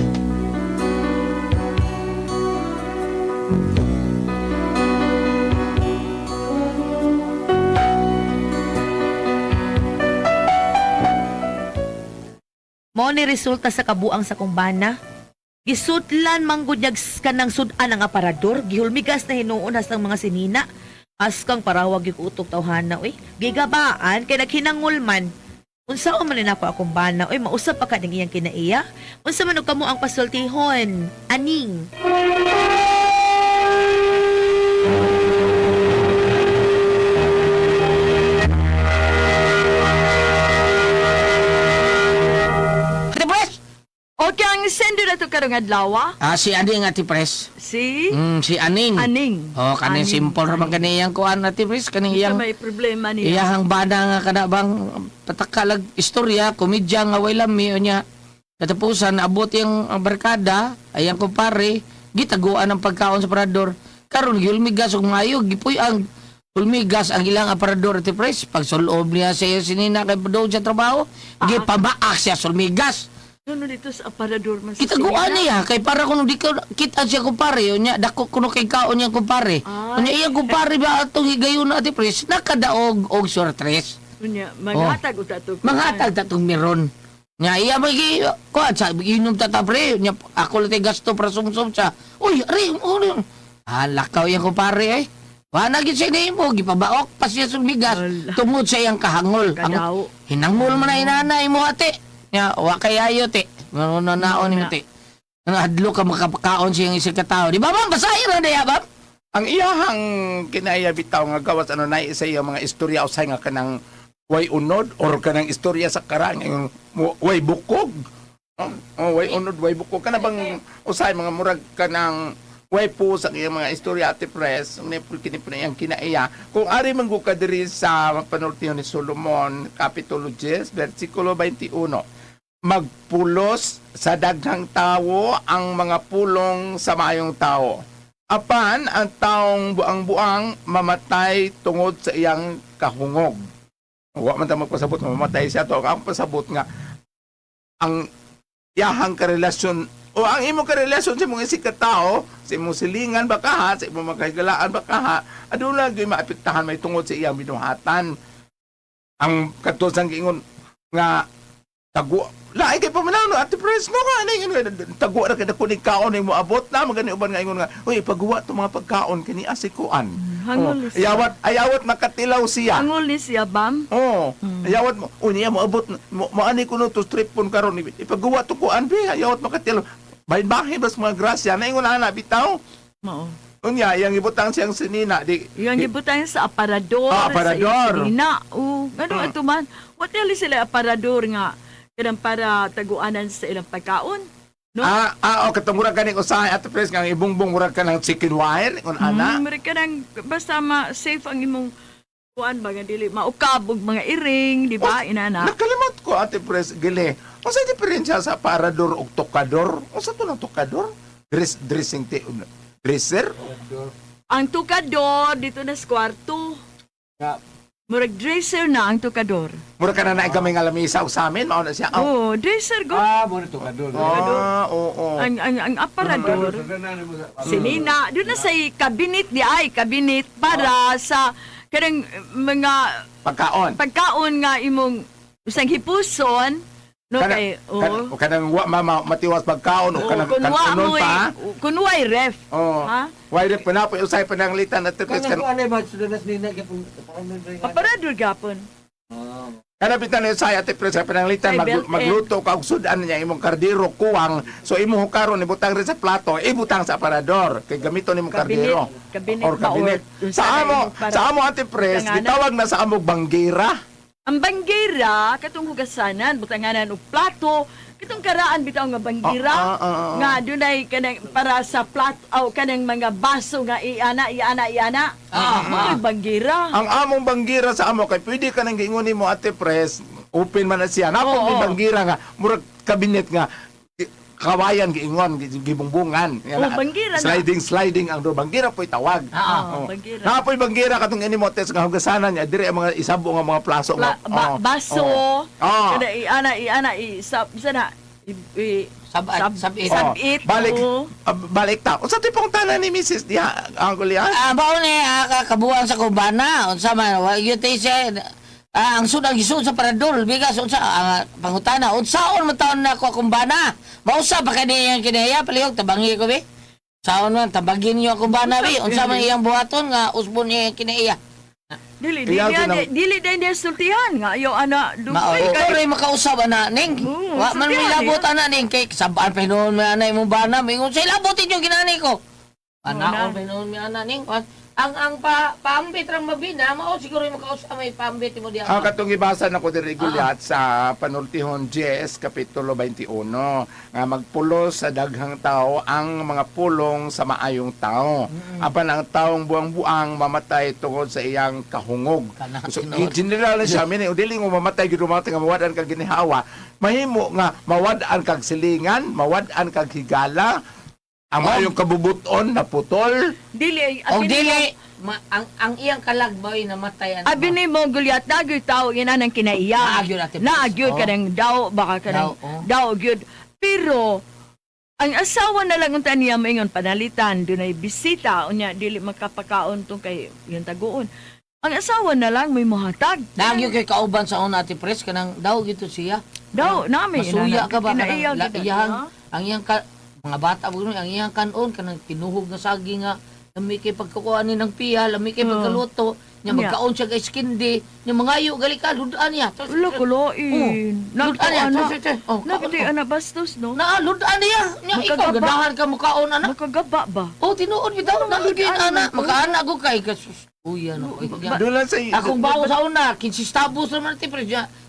A: Mao ni resulta sa kabuang sa kumbana. Gisudlan manggod kanang sudan ang aparador, gihulmigas na hinuon hastang mga sinina. Askang parawag yung utok tawhana, uy. Gigabaan kay naghinangol man. Unsa man ni nako akong bana, uy, mausap pa ka ning iyang kinaiya. Unsa man og kamo ang pasultihon? Aning.
E: Ate Pres.
C: Okay, ang sendo na to karong adlaw, ah.
E: Ah, si Aning Ate Pres.
C: Si
E: Si Aning.
C: Aning.
E: Oh, kaning
C: Aning.
E: simple ra man kaniyang kuan Ate Pres, kaning
C: Unsa
E: iyang
C: may problema niya.
E: Iyahang bana nga kana bang patakalag istorya, komedya nga way lami unya. Katapusan abot yung ang barkada, ayang kumpare, gitaguan ang pagkaon sa parador. Karon gihulmigas og maayo, gipuy ang hulmigas ang ilang aparador ti pres. Pag sulob niya sa iya sinina kay doon sa trabaho, gipamaak siya sulmigas.
C: Ano dito sa aparador man sa
E: Gitaguan
C: sinina?
E: niya kay para kuno di ko kita siya kumpare unya dako kuno kay kaon niya kumpare.
C: Ay.
E: Unya iyang kumpare ba atong higayon ati pres nakadaog og sortres.
C: Unya, maghatag uta to.
E: Oh. Manghatag ta tong meron. Nya iya magi kuan sa inom ta ta pre nya ako lang tay gasto para sumsum siya. Uy, ari, uri. Ah, lakaw yan kumpare eh.
H: Wa na gyud siya nahimo, gipabaok pa siya sa bigas
C: Ala.
H: tungod sa iyang kahangol. Ang
C: Kadaw.
H: hinangol man na inana imo ate. Nya wa kay ayo te. Mano na naon nimo te. Ano hadlo ka makapakaon siyang isang katao. Di ba, ma'am? Basahin na diya, ma'am.
F: Ang iyahang kinaya bitaw nga gawas ano na isa iyang mga istorya usay nga kanang way unod or kanang istorya sa karaan nga way bukog. Oh, oh, way unod, way bukog kana bang usay mga murag kanang way po sa iyang mga istorya, Ate Pres, ni kini po na iyang kinaiya. Kung ari man gud ka diri sa panultiyon ni Solomon, Kapitulo 10, versikulo 21, magpulos sa daghang tawo ang mga pulong sa maayong tao. Apan ang taong buang-buang mamatay tungod sa iyang kahungog. Wa man ta magpasabot nga mamatay siya to. Ang pasabot nga ang iyahang karelasyon o ang imong karelasyon sa imong isig ka tao, sa imong silingan ba kaha, sa imong makahigalaan ba kaha, aduna gyud maapektahan may tungod sa iyang binuhatan. Ang katulad sang giingon nga tago lain kay paminaw no, Ate Pres, no, nga ano ingon tago ra kay dako ni kaon mo abot na magani uban nga ingon nga, uy, ipaguwa to mga pagkaon kini asikuan.
C: Hangol
F: Oh,
C: siya.
F: ayawat ayawat makatilaw siya.
C: Hangol ni siya, bam.
F: Oh, ayawat mo. Uy, niya moabot mo, moani kuno to strip pon karon ipaguwa to kuan be ayawat makatilaw. Bahin-bahin bas mga grasya na ingon ana bitaw.
C: Mao.
F: Unya yang ibutang siyang sinina di
C: Yung gibutang sa aparador.
F: Ah, aparador.
C: Sa iyang Oo. Ngano ato man. What hell sila aparador nga kanang para taguanan sa ilang pagkaon? No?
F: Ah, ah, oh, katong murag kaning usahay, Ate Pres, nga ang ibungbong murag ka ng chicken wire, ingon ana.
C: Murag ka nang basta ma-safe ang imong kuan ba nga dili maukab og mga iring, di ba? Inana.
F: Nakalimot ko, Ate Pres, gili. Unsa diferensya sa parador ug tokador? Unsa to ng tokador? Dress, dressing ti dresser?
C: Ang tukador dito na sa kwarto. Murag dresser na ang tukador.
F: Mura ka na naay gamay nga lamisa og sa amin, mao na siya. Oh.
C: Oh, dresser go.
B: Ah, mo na to kadol.
F: Ah, oo.
C: Ang aparador. Sinina, doon na sa kabinet di ay kabinet para sa kanang mga
F: Pagkaon.
C: pagkaon nga imong isang hipuson no
F: Kana-
C: kay oh.
F: o kanang wa mama matiwas pagkaon o
C: Oo,
F: kanang
C: kun wa
F: kanon
C: mo'y
F: pa.
C: kun wa'y ref.
F: Oh.
C: Ha?
F: Why ref pa na po usay pananglitan, Ate Pres,
B: Kanang
F: kan
B: kuan ay ba sudanas nina gyapon.
C: Aparador gapon.
F: kana bitan ni usay, Ate Pres, sa pananglitan
C: Ay, belt
F: magluto ka og sudan niya imong kardero kuwang, so imo karon ibutang rin sa plato, ibutang sa aparador kay gamiton nimong
C: Kabinet,
F: kardero
C: kabinet
F: or
C: ba,
F: kabinet.
C: or
F: Sa amo,
C: para-
F: sa amo, Ate Pres,
C: Butanganan.
F: gitawag na sa amo banggira.
C: Ang banggira katong hugasanan, butanganan og plato, katong karaan bitaw nga banggira
F: Ah.
C: nga dunay kanang para sa plato aw kanang mga baso nga iana iana iana. Ah, mao'y banggira.
F: Ang among banggira sa amo kay pwede ka nang giingon nimo, Ate Pres, open man na siya. Napon
C: Oo.
F: may banggira nga murag kabinet nga kawayan giingon gibungbungan. Yan
C: Oh,
F: na.
C: banggira na.
F: Sliding sliding ang do banggira po'y tawag.
C: Ah,
F: Oh.
C: banggira.
F: Napoy banggira katong ini mo test nga hugasanan niya diri ang mga isabo nga mga plaso nga.
C: Pla- baso,
F: Oh. Oh.
C: kada iana iana i sab sana i, i
H: Sab- sabit.
F: Oh.
C: sabit.
F: Balik
C: oo.
F: ah, balik ta. Unsa ti tanan ni Mrs. diha ang Goliath?
H: Ah, mao ni kabuang sa kubana, unsa man wa gyud tay siya ang sud ang gisud sa parador bigas unsa ang pangutana unsaon man taon na ako akong bana mausa pa kani iyang kinaya palihog tabangi ko be saon man tabagin niyo akong bana be unsa man iyang buhaton nga usbon niya iyang kinaiya.
C: Dili dili
F: Iyaw din
C: dili dili din niya sultihan nga ayo ana
H: Mao
C: dugay
H: ikaw
C: kay
H: ray makausab ana ning.
C: Oo,
H: Wa man
C: sultihan
H: milabot
C: niya.
H: ana ning kay sabaan pa hinuon mi ana imong bana mingon say labotin yung ginani ko.
C: Oo na.
H: Anaon pa hinuon mi ana ning. Ang pa paambit rang mabina mao siguro yung makausab may paambit mo diha.
F: Ang katong gibasa na ko diri Goliath sa Panultihon 10 kapitulo 21 nga magpulos sa daghang tao ang mga pulong sa maayong tao. Apan ang taong buang-buang mamatay tungod sa iyang kahungog.
H: Kana,
F: So,
H: tinuod.
F: in general na siya meaning dili mo mamatay gyud mamatay nga mawad-an kag ginhawa, mahimo nga mawad-an kag silingan, mawad-an kag higala, ang maayong kabubuton na putol.
C: Dili ay
H: Og
C: abi
H: dili
C: nimo-
H: ang iyang kalag mao'y namatay ana.
C: Abi ni mo Goliath nagyoy tao ina nang kinaiya.
H: Naa gyud, Ate Pres.
C: Naa gyud
H: Oh.
C: kanang daw baka kanang
H: Daw, oh.
C: daw gyud. Pero ang asawa na lang unta niya maingon panalitan dunay bisita unya dili makapakaon tong kay yung taguon. Ang asawa na lang may mohatag.
H: Nagyo kay kauban sa una Ate Pres kanang daw gito siya.
C: Daw nami
H: Masuya ka ba
C: kinaiya
H: kanang
C: gyud
H: iyang
C: na.
H: ang iyang ka, mga bata ba ang iyang kanon kanang tinuhog nga saging nga Lami kay pagkukuha ni ng piya, lami kay
C: Oo.
H: pagkaluto. Nya
C: Nya.
H: magkaon siya kay skindi. Nya mangayo gali ka ludan niya.
C: Ulo kulain.
H: Ludan niya.
C: Nagtuan na.
H: Oh, kaon.
C: Nagdi ana bastos no.
H: Na ludan niya. Nya ikaw
C: Makagaba.
H: ganahan ka mukaon ana.
C: Makagaba ba?
H: Oh, tinuod bitaw na
C: Ludan
H: ana.
C: man ko.
H: Makaana ko kay kasus. Uya no.
F: Doon lang sa
H: Akong bawo sa una, 15 tabos naman ti pre.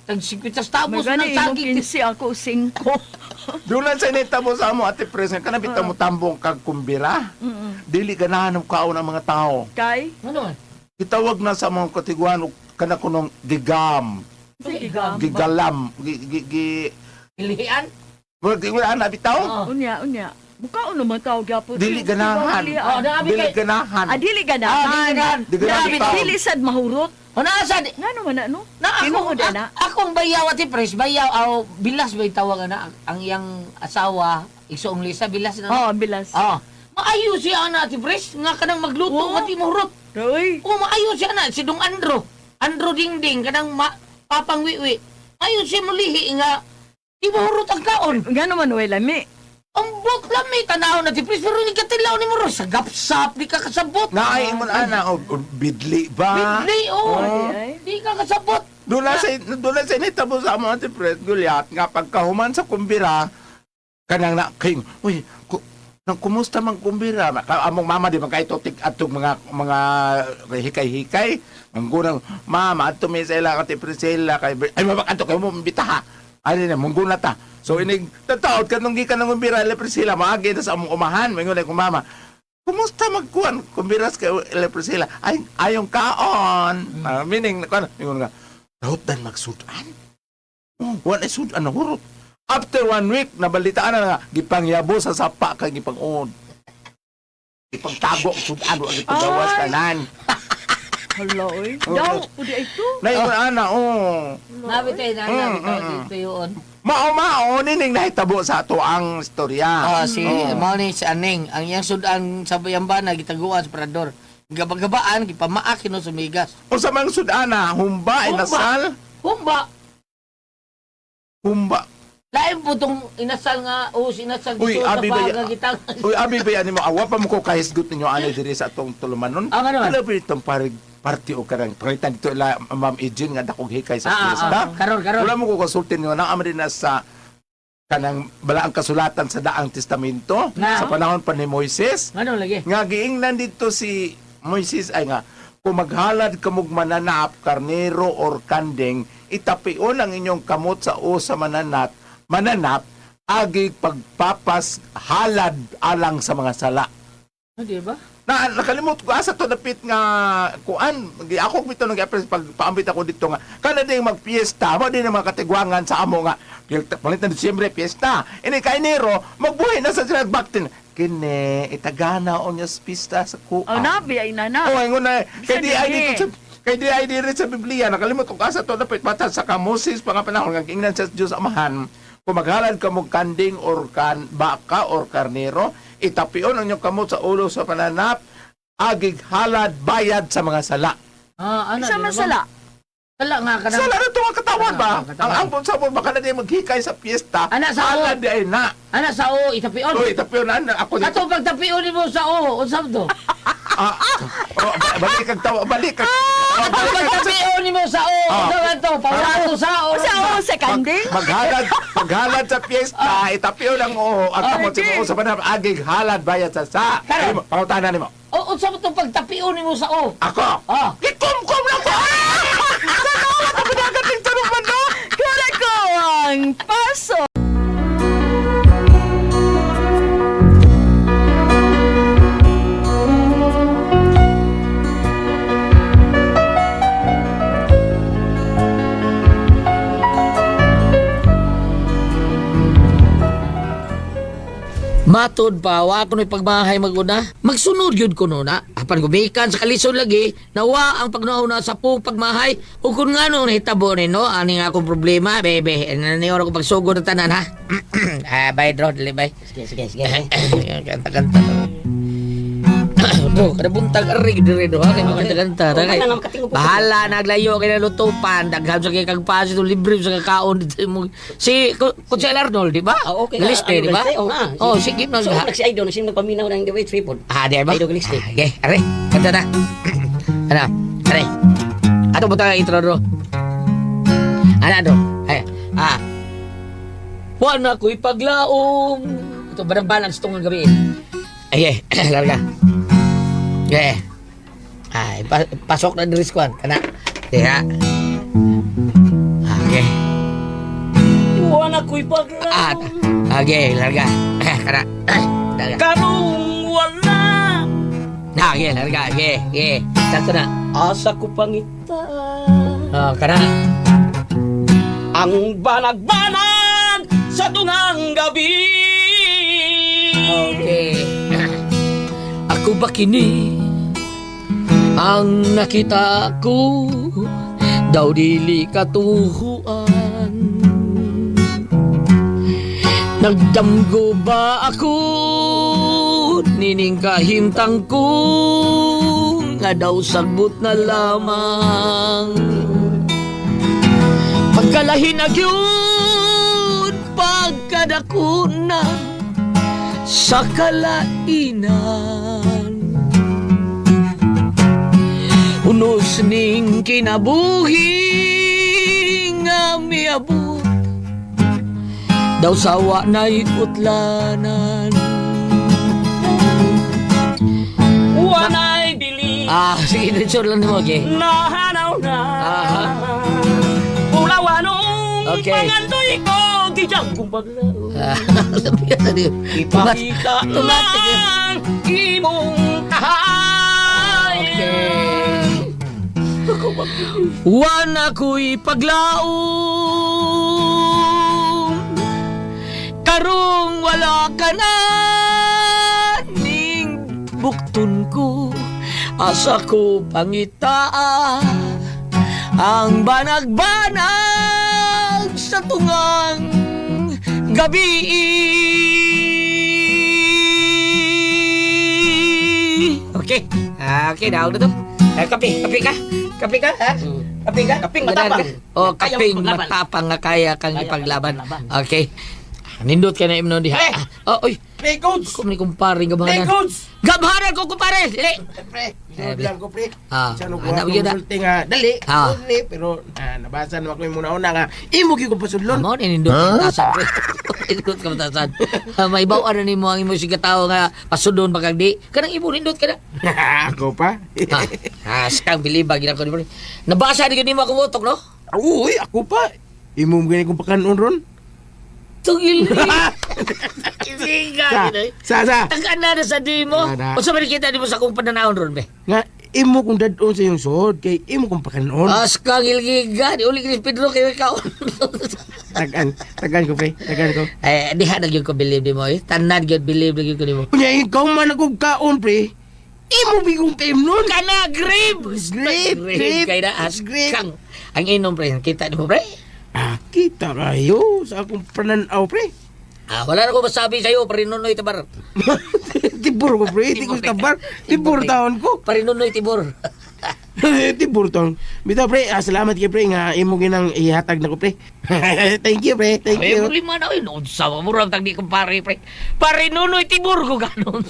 H: Tag 50 tabos ng
C: Magani imong
H: saging.
C: 15 ako 5.
F: Doon lang sa initabo sa amo ate pres nga kana bitaw mo tambong kag kumbira. Dili ganahan og kaon ang mga tao.
C: Kay
H: Ano man?
F: Gitawag na sa mga katiguan og kana kunong gigam,
C: sige gamba.
F: gigalam, gi gi gi
H: Ilian?
F: Murag di wala na bitaw.
H: Oo.
C: Unya unya. Mukaon naman tao gyapon.
F: Dili ganahan.
H: Oh, naabi
F: Dili
H: kay
F: ganahan.
C: Ah, dili
H: Ah,
C: ganahan.
H: dili ganahan.
F: Di ganahan
C: Dili,
F: tao.
C: dili sad mahurot.
H: O naa sad
C: Ngano man na no?
H: na ako,
C: Tinuod ana.
H: akong bayaw ati pres, bayaw aw bilas ba tawag ana ang iyang asawa igsoong Lisa bilas na.
C: Oh, bilas.
H: Ah. Maayo siya ana ati pres nga kanang magluto
C: Oo.
H: nga di mahurot.
C: Uy.
H: O maayo siya ana si Dong Andro. Andro Dingding kanang ma, papang wiwi. Maayo siya mulihi nga di mahurot ang kaon.
C: Ngano man way lami.
H: Ang bot lami tanaw na ti pres pero ni katilaw ni mo ro sa gapsap di ka kasabot.
F: Naay ingon ana og og bidli ba?
H: Bidli oh.
C: Ay, ay.
H: Di ka kasabot.
F: Doon lang sa initabo sa amo ate pres Gulyat nga pagkahuman sa kumbira kanang na king uy ku, nang kumusta man kumbira Maka, among mama di man kay tig atong mga mga hikay-hikay manggunang mama adto mi sa ila ate Priscilla kay ay mabak adto kay mo mbitaha ani na mungguna ta so inig tataod kanong gikan ng kumbira ila Priscilla maagi na sa among umahan mingon ko mama kumusta magkuan kumbiras kay ila Priscilla ay ayong kaon. Ah, meaning kuan ingon nga Daot magsudan. Oh, wala sudan na hurot. After one week, nabalitaan na nga, gipangyabo sa sapa kay gipang-uod. Gipangtago ang sudan, wa gipagawas
C: Ay.
F: kanan.
C: Hala oy.
F: Oo.
C: Daw pud ito.
F: Naingon ana, oh.
H: Nabi tayo na nabi tayo dito yun.
F: Mao-mao, nining nahitabo sa ato ang istorya.
H: Ah, si mao ni si Aning, ang iyang sudan sa bayambana gitaguan sa parador. Gabagabaan gipamaak kino sumigas.
F: Unsa mang sudana, humba, inasal,
H: Humba.
F: humba.
H: Lain po tong inasal nga o inasal
F: Uy,
H: dito sa
F: abi ba
H: baga gitang.
F: Uy, abi ba yan mo awa pa mo ko kahisgot ninyo ani diri sa atong tulumanon.
H: Ah, nga naman.
F: Ano ba itong parig party o karang pangitan dito ila Ma'am Ejin nga dakong hikay sa
H: Ah, ah,
F: fiesta.
H: ah. Karon, karon.
F: Wala mo ko konsultin ninyo na din na sa kanang balaang kasulatan sa Daang Testamento
H: Na.
F: sa panahon pa ni Moises.
H: Ano lagi?
F: Nga giingnan dito si Moises ay nga kung maghalad kamog mananap, karnero or kanding, itapion ang inyong kamot sa o sa mananat, mananap, agi pagpapas halad alang sa mga sala.
H: Ano di ba?
F: Na nakalimot ko asa to dapit nga kuan ako bitaw nag pag paambit ako dito nga kana ding magpiesta mo din ang mga katigwangan sa amo nga palit na Disyembre piyesta ini kay Enero magbuhi na sa sila baktin kini itagana on sa pista sa kuan.
C: Oh, nabi ay nana.
F: Oh, ingon na kay di ay
C: Bisan
F: dito sa kay di ay diri sa Biblia nakalimot ko asa to dapit bata sa Moses pa nga panahon nga giingnan sa Dios Amahan kung maghalad ka mo kanding or kan baka or karnero itapion ang inyong kamot sa ulo sa pananap agig halad bayad sa mga sala.
H: Ah, ano
C: Isa
H: di
C: man
H: ba?
C: sala.
H: Sala nga kanang.
F: Sala na ito ang katawan ba?
H: Ah, katawan.
F: Ang ampon sa baka na di maghikay sa piyesta.
H: Ana, sa
F: halad di ay na.
H: Ana sa o itapion.
F: Uy, itapion na ako dito.
H: Ato pagtapion nimo sa o, unsa to?
F: Ah, oh, balik ang tawa, balik ang. Oh,
H: Ato
F: balik ang-
H: pagtapion nimo sa o,
F: Ah.
H: unsa man to? Pawato sa o.
C: Sa o sa kanding?
F: Maghalad, maghalad sa piyesta, itapion ang oo, ang kamot sa oo sa panahon, agig halad bayad sa sa.
H: Karon.
F: Ay, Pangutana nimo.
H: O unsa man to pagtapion nimo sa o?
F: Ako.
H: Ah.
F: Gikumkum na ko. Sa nawa ako dagat ng taruman no.
C: Kurako ang paso.
H: Matod pa, wa ko ni pagmahay maguna. Magsunod yun ko na. Apan gumikan sa kalisod lagi, nawa ang pagnauna sa pong pagmahay. Ug kung nga nung nahitabo ni no, ani nga akong problema, bebe, naniora ko pagsugod ng tanan ha. Ah, bye, Dro, dali, bye.
E: Sige, sige, sige.
H: Kanta-kanta.
E: Bro, kada buntag ari dire do ha kay makanta-kanta ta kay. Bahala naglayo kay nalutupan, daghan sa kay kag paso libre sa kakaon dito mo. Si Kutsel Arnold, di ba?
I: Ah, okay.
E: Galiste, di ba?
I: Galiste, oh, ah.
E: Oh, sige
I: So,
E: nag
I: nagsi Idol, sino nagpaminaw ng The Way Tripod?
E: Ah, di ba?
I: Idol Galiste.
E: Ah, okay, are. Kanta na. Ana, are. Ato mo ang intro do. Ana do. Ay, ah. Wa na ko'y paglaom. Ito ba balance tong gabi? Ay, ay, larga. Okay. Ay, pasok na diri kuan kana. Diha. Okay.
I: Wala ko'y paglaom.
E: Ah, okay, larga. Kana. Larga.
I: Karong wala.
E: Na, okay, larga. Okay, okay. Sakto na.
I: Asa ko pangita.
E: Oh, kana.
I: Ang banag-banag sa tungang gabi.
E: Okay. Ako ba kini ang nakita ko daw dili katuhuan? Nagdamgo ba ako nining kahimtang ko nga daw sagbot na lamang? Pagkalahin na gyud pagkadako na sa kalainan. Unos ning kinabuhi nga miabot daw sawa na'y utlanan.
I: Wanay bili.
E: Ah, sige, diretso lang nimo, okay.
I: Nahanaw na.
E: Aha.
I: Pulawanong
E: Okay.
I: pangandoy ko. Gijang kong paglaom.
E: Ah, sabi ka na di.
I: Ipakita
E: Tumatik.
I: ng imong tahay.
E: Okay. Wana ko'y paglaom karong wala ka na ning bukton ko asa ko pangitaa ang banag-banag sa tungang gabi. Okay. Ah, okay, daw na to. Eh, kape, kape ka. Kape ka, ha? Kape ka?
I: Kaping
E: Ganahan
I: matapang.
E: ka? Oh,
I: Kaya
E: kaping
I: mong paglaban.
E: matapang nga kaya kang
I: Kaya
E: ipaglaban.
I: kang ipaglaban.
E: Okay. Nindot ka na imnon diha.
F: Eh!
E: Ah, oh, oy.
F: Pre, coach!
E: Ako ni kumpare
F: Pre,
E: gamhanan.
F: coach!
E: Gamhanan ko kumpare. Dili.
F: Pre, sunod lang ko, pre.
E: Ah,
F: Sa nung
E: anak yun, ah.
F: konsulti nga, dali,
E: Ah.
F: dali, pero nabasa naman ko yung muna-una nga, imo gyud ko pasudlon.
E: Amo ni nindot ka matasan, pre. Nindot ka matasan. Ah, maibaw na nimo ang imo sige tao nga pasudon pagkag di. Kanang imo nindot ka na.
F: Ako pa.
E: Ha, ah, sikang bilibag gina ko ni pre. Nabasa ni nimo akong utok, no?
F: Uy, ako pa. Imo mo gani kong pakanon ron.
E: Tugil. Isiga
F: Sa,
E: ginoy.
F: sa, sa.
E: Tagaan na na sa di mo.
F: Ana.
E: Unsa man kita di mo sa akong pananawon ron be?
F: Nga, imo kong dadon sa iyong suod, kay imo kong pakanon.
E: Askang ilgiga, di uli ni Pedro kay ikaw.
F: Tagan, tagan ko, pre. Tagan ko.
E: Eh, diha na gyud ko believe nimo eh. Tanan gyud believe na gyud ko nimo.
F: Kunya, ikaw man akong kaon, pre. Imo bigong kaim nun.
E: Kana grape.
F: Grape, grape,
E: kay na
F: grape.
E: askang. Ang inom pre, kita nimo pre.
F: Ah, kita kayo sa akong pananaw, pre.
E: Ah, wala na ko masabi sa'yo, parinunoy tabar.
F: Tibur ko, pre. Di ko sa tabar. Tibur taon ko.
E: Parinunoy tibor.
F: Tibur taon. Bitaw, pre. Ah, salamat kay pre nga imo ginang ihatag na ko, pre. Thank you, pre. Thank
E: Ay,
F: you.
E: problema na yun. Unsa ka murag tag di kumpare pre. Parinunoy tibor ko ganon.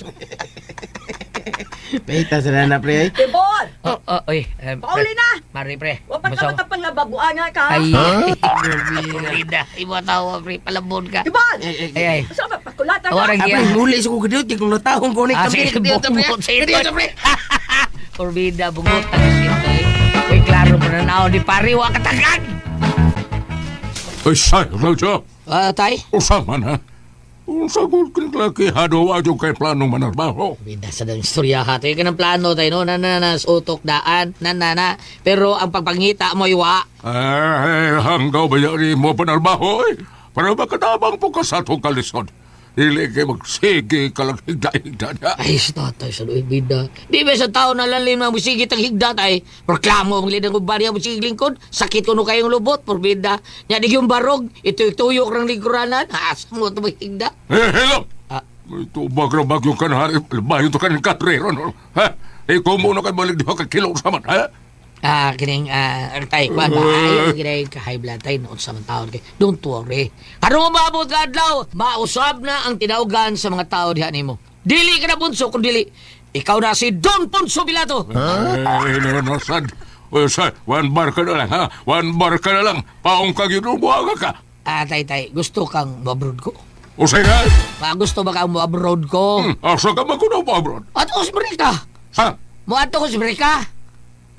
F: Pahita sila na, pre.
C: Tibor!
E: Oh, oh, oy. Eh,
C: Pauli na!
E: Mari pre.
C: Wa pa
E: Masaw-
C: ka matapang nga babuan nga ka.
E: Ay, Florida. Imo tawa pre, palabon ka.
C: Tibor!
E: Ay, ay.
C: Sa ba pakulata ka?
E: Awa
F: Ah, pre, muli sa ko kadiyot. Kay kung natahong ko ni
E: Ah,
F: kami.
E: sige,
F: Kadiyot, pre.
E: bungot sa ito.
F: Kadiyot, pre.
E: Florida, bungot ang isip eh. Uy, klaro pa na nao di pare, wa katagan.
G: Ay, say, Roger.
E: Ah, tay?
G: Usa man ha. Unsa gud kang laki hado wa jud kay planong manarbaho.
E: Bida sa dang istorya ha. Tayo ka ng plano tayo, no? Na, na, na, sa utok daan, na, na, na. Pero ang pagpangita mo, iwa.
G: Ay, hanggaw ba yari mo panarbaho eh? Para makatabang po ka sa atong kalisod. Dili kay magsige ka lang higda-higda na.
E: Ay, sa tatay, sa luwi, bida. Di ba sa tao na lalim na musigit ang higda tay? Reklamo ang lidang kubarya musigit lingkod. Sakit ko no kayong lubot, porbida. Nya di yung barog, ito tuyok ng lingkuranan. Asa mo ito higda?
G: Eh, hello!
E: Ah,
G: Tubag na bagyong kanahari, bayo to kanin katrero, no? Ha? Ikaw muna kay balik diha ka kilo sa man, ha?
H: Ah, kining tay kwan ba ayo kining ka high blood tay noon sa man taon kay. Don't worry. Karon maabot ka adlaw, mausab na ang tinawgan sa mga tao diha nimo. Dili ka na bunso kun dili. Ikaw na si Don Ponso Pilato.
G: Ay, no, no, sad. O, sa, one bar ka na lang, ha? One bar ka na lang. Paong ka ginubuhaga ka.
H: Ah, tay tay, gusto kang mo-abroad ko?
G: O, say ka?
H: Pa gusto ba kang mo-abroad ko?
G: Asa ka man kuno mo abroad?
H: Ato ko sa Amerika.
G: Ha?
H: Mo-ato ko sa Amerika.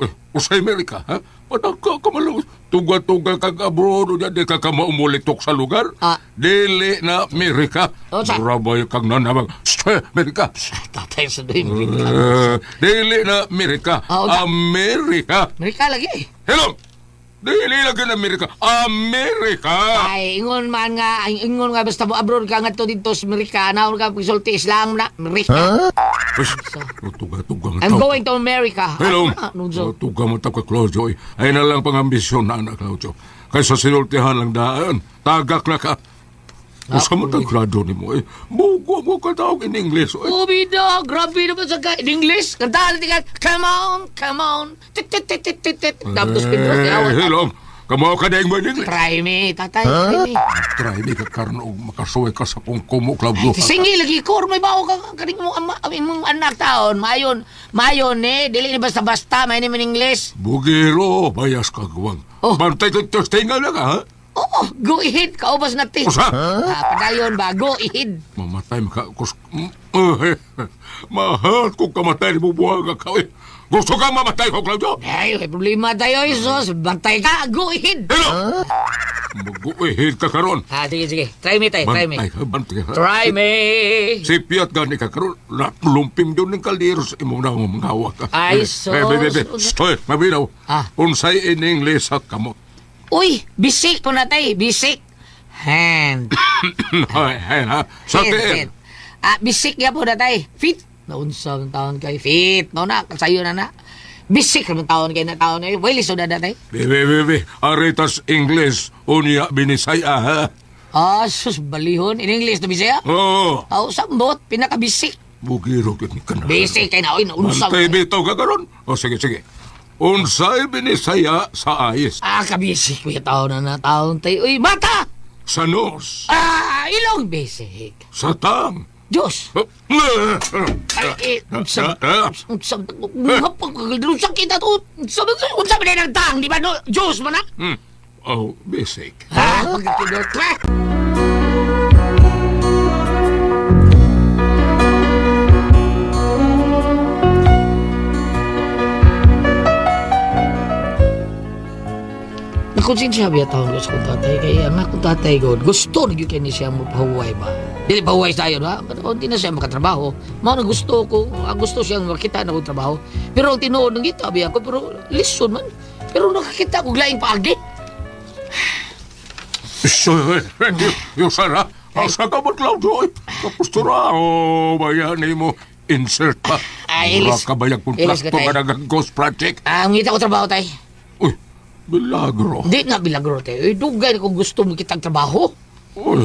G: Eh, o sa Amerika, ha? Pataka ka malo. Tuga-tuga kag abroad, o di ka ka maumulitok sa lugar.
H: Ah.
G: Dili na Amerika.
H: O, sa-
G: Murabay kag nanamag. Shh, Amerika.
H: Tatay sa doy Amerika.
G: Eh, dili na Amerika.
H: Ah, o, sa-
G: Amerika.
H: Amerika lagi.
G: Hello! Dili lagi na Amerika. Amerika!
H: Ay, ingon man nga, ay, ingon nga basta mo abroad ka ngadto dito sa Amerika, naon ka pagsulti Islam na Amerika.
G: Tuga-tuga nga
H: I'm
G: tao.
H: going to America.
G: Hello!
H: Ah, ano, so?
G: Tuga mo tao ka, Claudio. eh. Ay na lang pangambisyon na anak, Claudio. Kaysa sinultihan lang daan. Tagak na ka. Usa mo tang klado ni mo eh. Bugo mo ka tawag in English. Eh.
H: Ubida, grabe naman sa ka. In English, kantahan natin ka, come on, come on. Tit, tit, tit, tit, tit, tit. Tapos Pedro,
G: Eh,
H: awa.
G: hello. Kamo ka na mo in English.
H: Try me, tatay, try me.
G: Try me ka karon og makasuway ka sa kong kumo, Claudio.
H: Singi lagi ko, may bao ka kaning mo ama, imong anak taon, mayon, mayon eh, dili ni basta-basta, may ni man English.
G: Bugiro, bayas ka guwang.
H: Oh.
G: Bantay ka testingan na ka, ha?
H: Oo, go ahead, kaubos na ti.
G: Usa?
H: Ah, padayon ba, go ahead.
G: Mamatay maka kus eh, mahal kung kamatay ni bubuhaga ka. Eh. Gusto kang mamatay ko, Claudio?
H: Ay, may problema tayo, Isos. Bantay ka, go ahead.
G: Hello! Mag-uihid ka karon.
H: Ah, sige, sige. Try me, tay, try me.
G: Bantay ka, bantay ka.
H: Try me.
G: Sipiat gani ka karon. Lumpim doon ng kaldero sa imong na mga hawak ka.
H: Ay,
G: Eh,
H: sus.
G: Eh, bebe, bebe. Stoy, mabinaw.
H: Ah.
G: Unsay in English sa kamot.
H: Uy, bisik po na tay, bisik. Hand.
G: Ay, ay, ha? Sa
H: Hand,
G: tiil.
H: hand. Ah, bisik ya po na tay. Fit. Naunsa ang taon kay fit. No na, sayo na na. Bisik naman taon kay na taon ay. Wait, lisod na na tay.
G: Bebe, bebe. Aritas English. Unya binisaya, ha?
H: Ah, sus, balihon. In English to Bisaya?
G: Oo.
H: Aw, sambot, pinakabisik.
G: Bugiro gyud ka na.
H: Bisik kay na, oy, naunsa.
G: Bantay bitaw ka karon. O sige, sige. Unsay binisaya sa ayis,
H: Ah, kabisik kuya taon na na taon tay. Uy, mata!
G: sa nose,
H: Ah, ilong bisik.
G: sa tang.
H: Diyos! Ay, eh, unsa, unsa, unsa kita to, unsa, unsa ba ng tang, di ba no? Diyos man na?
G: Hmm. Oh, basic.
H: Ha? Pagkakidot, ha? Nakonsensya biya taon ko sa kong tatay. Kaya ang akong tatay ko, gusto na yun kaya niya siya mapahuway ba? Dili pahuway tayo, ha? Pero hindi na siya makatrabaho. Mao na gusto ko, ang gusto siyang makita na akong trabaho. Pero ang tinuod ng kita, biya ko, pero listen man. Pero nakakita ko laing paagi.
G: Yung sana, asa ka ba, Claudio? Tapos to ra, oh, bayani mo. Insert pa.
H: Ay,
G: Mura
H: ilis.
G: ka bayag
H: Ilis ka,
G: kontrakto
H: tay.
G: ka ng Ghost Project.
H: Ah, ang ngita ko trabaho tay.
G: Uy, milagro.
H: Hindi nga bilagro tayo. Eh, dugay na kung gusto mo kitang trabaho.
G: Uy,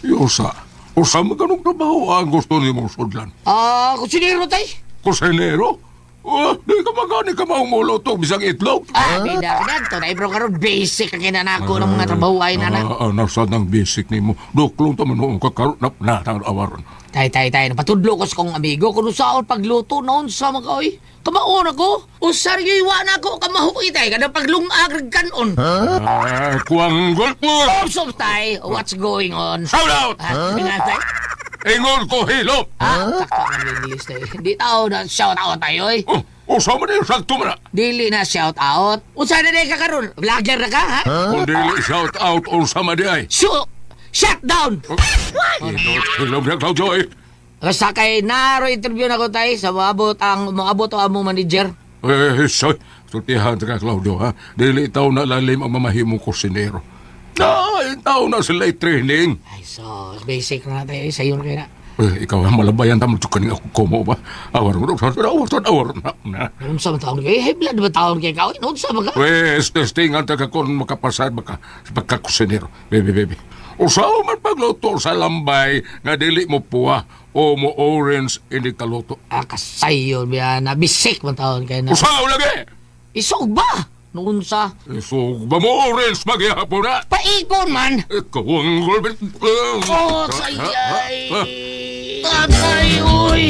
G: Yosa. Usa mo ganong trabaho ang gusto ni mong sudlan.
H: Ah, kusinero tay.
G: Kusinero? Oh, di ka magani ka maumuluto bisang itlog.
H: Ah, bida ka na. Ito na, bro, karon basic ang kinanako ng mga trabaho ay nana.
G: Ah, nasa ng basic nimo. Duklong ta man noong kakaroon na natang awaron.
H: Tay, tay, tay. Napatudlo ko sa kong amigo kung saan pagluto noon sa mga oy. Kamaon ako. Usar yung iwan ako. Kamahuki tay. Kada paglungag kanon.
G: Ah, kuwanggol ko.
H: Obsob tay. What's going on?
G: Shout out!
H: Ah, nga, tay.
G: Ingon ko hilom.
H: Ah, sakto ang English tayo. Hindi tao na shout out tayo eh.
G: Oh, usa man yung sakto man na.
H: Dili na shout out. Unsa na ka karon? Vlogger na ka ha?
G: Kung dili shout out unsa man di ay.
H: Shoot! Shut down!
G: Hilom, hilom na Claudio eh.
H: Basta kay naro interview na ko tay sa moabot ang moabot ang among manager.
G: Eh, soy. Sultihan ka Claudio ha. Dili tao na lalim ang mamahimong kusinero. Na, tao na sila training.
H: Ay so, basic na tayo sa iyo na.
G: Eh, ikaw ang malabayan tamo kaning ako komo ba? Awar mo, awar, awar na, na.
H: Unsa man taon kay? Hey, blood ba taon kay ka? Unsa ba ka?
G: Wes, testingan ta ka kung makapasar baka sa pagkakusinero. Bebe, bebe. Usaw man pagluto sa lambay nga dili mo puwa o mo orange ini kaluto.
E: Ah, kasayo biya na bisik man taon kay na.
G: Usaw lagi!
E: Isog ba? Noon sa
G: Isog ba mo orange magyapon na?
E: paikon man.
G: Ikaw ang gulbit.
E: Oh, sayay. Tatay, uy.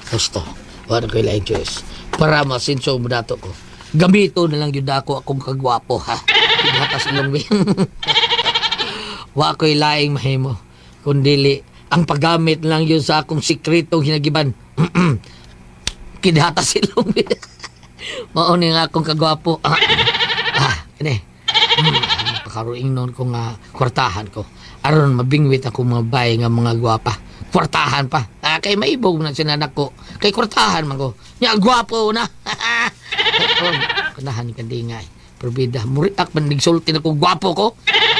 E: Gusto, wala ko ilaing choice. Para masinso mo dato ko. Gamito na lang yun ako akong kagwapo, ha? Pinatas ilong bi. Wa ko'y laing mahimo. Kundili, ang paggamit lang yun sa akong sikretong hinagiban. Kinatas ilong bi. Mao ni nga akong kagwapo. Ah, ah, kini. Pakaruing noon ko nga kwartahan ko. Aron mabingwit ako mga bay nga mga gwapa. Kwartahan pa. Ah, kay maibog na sinanak ko. Kay kwartahan man ko. Nya gwapo na. Oh, kanahan ka di nga eh. Probida, muriak man nigsulti na ko gwapo ko.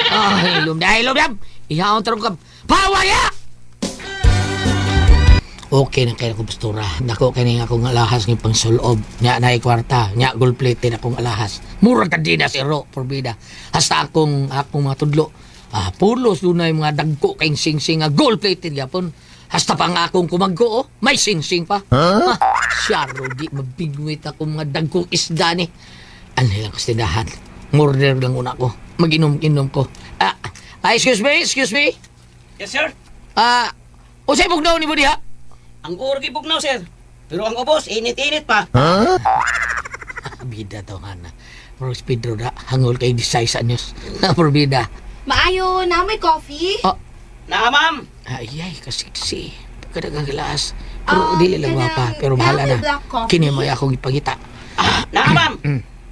E: Ay, ilom na, ilom na. Ihaon tarong ka. Pawaya! Okay na kay akong postura. Nako kini nga akong alahas ng pangsulob. Nya na kwarta, nya gold plated akong alahas. Murag ka di na si Ro, porbida. Hasta akong akong mga tudlo. Ah, pulos dunay mga dagko kay singsing nga gold plated gyapon. Hasta pa nga akong kumagko oh, may singsing pa. Huh? Ah, syaro di mabigwit akong mga dagkong isda ni. Ano lang kastindahan. Murder lang una ko. Mag-inom-inom ko. Ah, ah, excuse me, excuse me.
I: Yes, sir.
E: Ah, usay bugnaw ni mo diha?
I: Ang urgi bugnaw, sir. Pero ang ubos, init-init pa.
E: Bida to nga na. Rose Pedro na, hangol kay Disay sa news. Probida.
A: Maayo, na may coffee?
E: Oh,
I: Na, ma'am.
E: ay, ay, kasiksi. Pagkadagang gilaas. Pero
A: Ah,
E: dili lang gwapa,
A: kanang
E: pero bahala na.
A: dami black coffee?
E: Kini may akong ipangita.
I: Na, ma'am.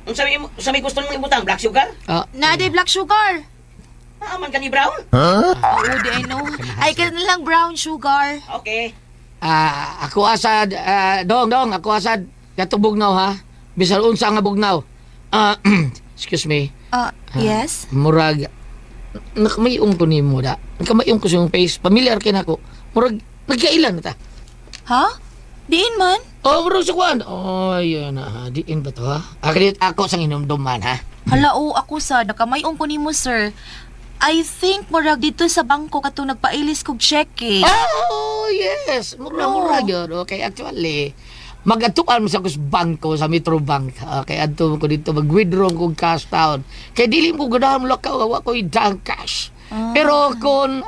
I: Unsa may unsa may gusto mong ibutang black sugar?
E: Ah,
A: Na day black sugar.
I: Naa man kani brown?
A: Oo, di I know. Ay, ka na lang brown sugar.
I: Okay.
E: ah, ako asad, ah, dong, dong, ako asad. Katong bugnaw ha. Bisan unsa nga bugnaw. Ah, excuse me.
A: Ah, yes?
E: Murag, nakamayong ko nimo da. Nakamayong ko sa iyong face. Familiar kay nako. Murag, nagkailan na ta.
A: Ha? Diin man?
E: Oh, bro, sa kuwan. Oh, yun na. ha. Diin ba to, ha? Akrit ako sa hinumduman, ha?
A: Hala, oo, ako sa nakamayong ko nimo, sir. I think murag dito sa bangko katong nagpailis kog cheque.
E: Oh, yes. Mura,
A: No.
E: mura yun. Okay, actually, magatuan mo sa kus bangko, sa Metro Bank. Okay, adto ko dito, mag-withdraw kong cash town. Kay dili mo ganahan mo lakaw, wa ko dang cash. Pero kung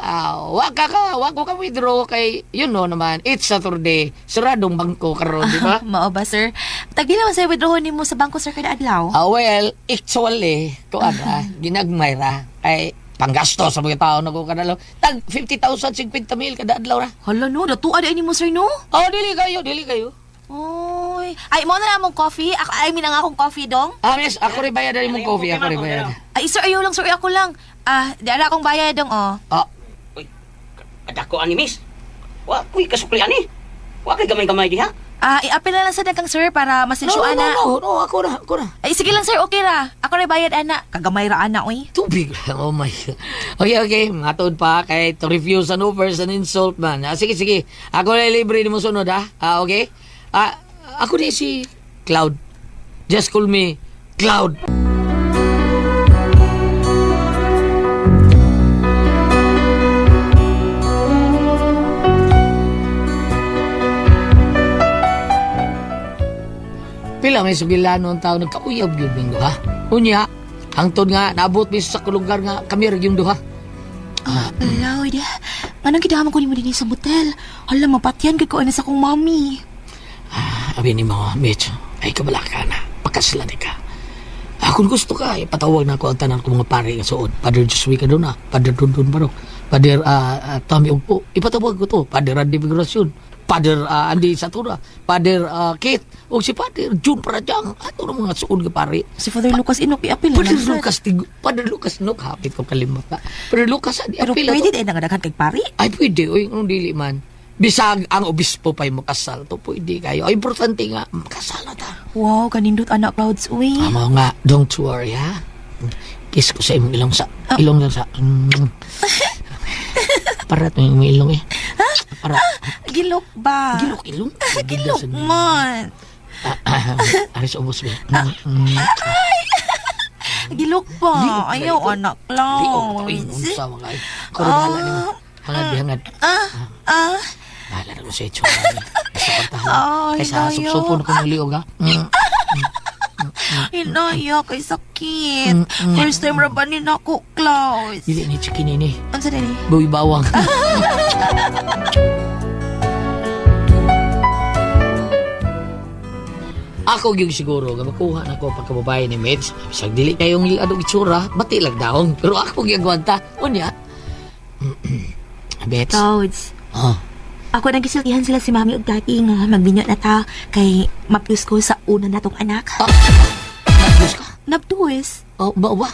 E: wa ka ka, wa ko ka withdraw kay you know naman, it's Saturday, saradong bangko karon, di ba?
A: Mao ba, sir? Tagpila man sa withdraw nimo sa bangko, sir, kada adlaw?
E: Ah, well, actually, kuan ra, ginagmay ra. Kay panggasto sa mga tao na ko kadalaw. Tag 50,000, 50 mil kada adlaw ra.
A: Hala no, datuan ay nimo, sir, no?
E: Oh, dili kayo, dili kayo.
A: Oy. Ay, mo na among coffee. Ako, I mean, ang akong coffee dong.
E: Ah, miss, ako rin bayad na mong coffee, ako rin bayad.
A: Ay, sir, ayaw lang, sir, ako lang. Ah, di ara akong bayad dong, oh.
E: Ah,
I: Uy, kadako ani miss. Wa kuy kasukli ani. Wa kay gamay-gamay diha.
A: Ah, i-apil na lang sa kang sir para
E: no,
A: masensyo
E: no, no,
A: ana.
E: no, no, ako na, ako na.
A: Ay, sige lang sir, okay ra. Ako na bayad ana. Kagamay ra ana, oy.
E: Tubig lang, oh my God. Okay, okay, matod pa kay to refuse an offer is an insult man. Ah, sige, sige. Ako na libre ni mo sunod, ha? Ah, okay? Ah, ako ni si Cloud. Just call me Cloud. Pila may sugilano ang tao nagkauyab yun ming duha. Unya, hangtod nga naabot mi sa lugar nga kami ra yung duha.
A: Ala, oy, di. Anong gidaman ko nimo dinhi sa motel? Hala, mapatyan kay ko ana sa akong mami.
E: Abi ni mga Mitch, ay kabalaka na. Pakaslan ka. Ah, kung gusto ka, ipatawag na ako ang tanan ko mga pare nga suod. Padre Josue Cadona, Padre Dundun Barok, Padre Tommy Ugpo. Ipatawag ko to. Padre Randy Migracion, Padre Andy Satura, Padre Kate, o si Padre June Parajang. Ato na mga suod nga pare.
A: Si Father Lucas Inok, i-apil na
E: Padre
A: lang, sir.
E: Lucas, Padre Lucas, no, kapit ko kalimot na. Padre Lucas, adi,
A: Pero
E: apil na
A: pwede
E: to.
A: din nga daghan kay pari.
E: Ay, pwede. Uy, anong dili man. Bisag ang obispo pa'y makasal to. Pwede kayo. Ay, importante nga, makasal na ta.
A: Wow, kanindot anak clouds, uy.
E: Tama nga, don't worry, ha? Kiss ko sa imong ilong sa... Ilong lang sa... Mm. Para ito yung ilong eh. Para.
A: Gilok ba?
E: Gilok ilong.
A: Gilok man.
E: Aris ubos ba? Mm, mm.
A: Gilok pa. ba?
E: Liog,
A: Ayaw,
E: liog.
A: anak,
E: Liog,
A: Clouds.
E: ay, unsa mga ay. Karon bahala nimo. Hangad, bihangad.
A: Ah, ah.
E: Bahala na ko sa itsura. Sa kwartahan.
A: Ay,
E: Kaysa
A: dayo.
E: supsupon ko ng liog, ha?
A: Hinaya, kay sakit. First time ra ba ni nako, Klaus?
E: Dili ni chicken ini.
A: Unsa dili?
E: Buwi bawang. Ako gyud siguro nga makuha na ko pagkababae ni Mitch. Bisag dili kayong adong itsura, bati lang daong. Pero ako gyud gwanta. Unya. Bets.
A: Clouds.
E: Oh.
A: Ako nang gisultihan sila si Mami ug Daddy nga magbinyo na ta kay mapyus ko sa una natong anak.
E: Nabdos ka?
A: Nabduis.
E: Oh, ba ba?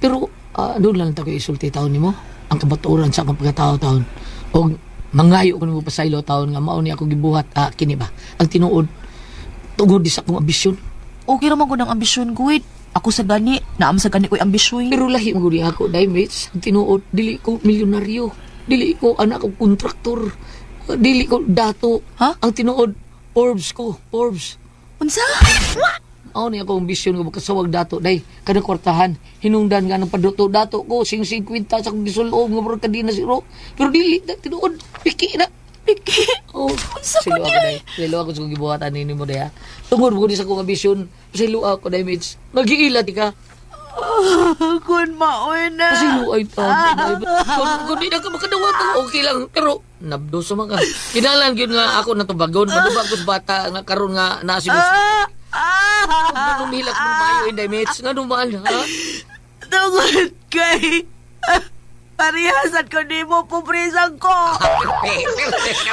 E: Pero doon lang tayo isulti taon nimo. Ang kabaturan sa akong pagkatao taon. Og mangayo ko nimo pasaylo taon nga mao ni ako gibuhat kini ba. Ang tinuod tungod di sa akong ambisyon.
A: Okay ra man gud ang ambisyon guid. Ako sa gani, naam sa gani ko'y ambisyon.
E: Pero lahi mo gud ako dai mates. Ang tinuod dili ko milyonaryo. Dili ko anak og kontraktor. Dili ko dato.
A: Ha?
E: Ang tinuod Forbes ko, Forbes.
A: Unsa?
E: Mao ni ako ang bisyon nga makasawag dato day kanang kwartahan hinungdan nga ng paduto dato ko sing 50 sa akong gisulob nga murag kadina siro pero dili na tinuod piki na
A: Piki.
E: Oh,
A: Unsa
E: silo
A: man
E: ako day. Silo ako sa akong gibuhatan nini mo day ha. Tungod mo sa akong ambisyon, silo ako day mates. Magiila ti ka.
A: Kun maoy na.
E: Pasilo ay taon. Kung di na ka makadawat, okay lang. Pero, nabdo sa mga. Kinalan yun nga ako natubagon. Madubag ko sa bata nga karon nga nasi mo.
A: Ah! Ah!
E: Anong hilak mo mayo inday mates? Nga dumaan, ha?
A: Tungod kay parihasan ko nimo pobresan ko.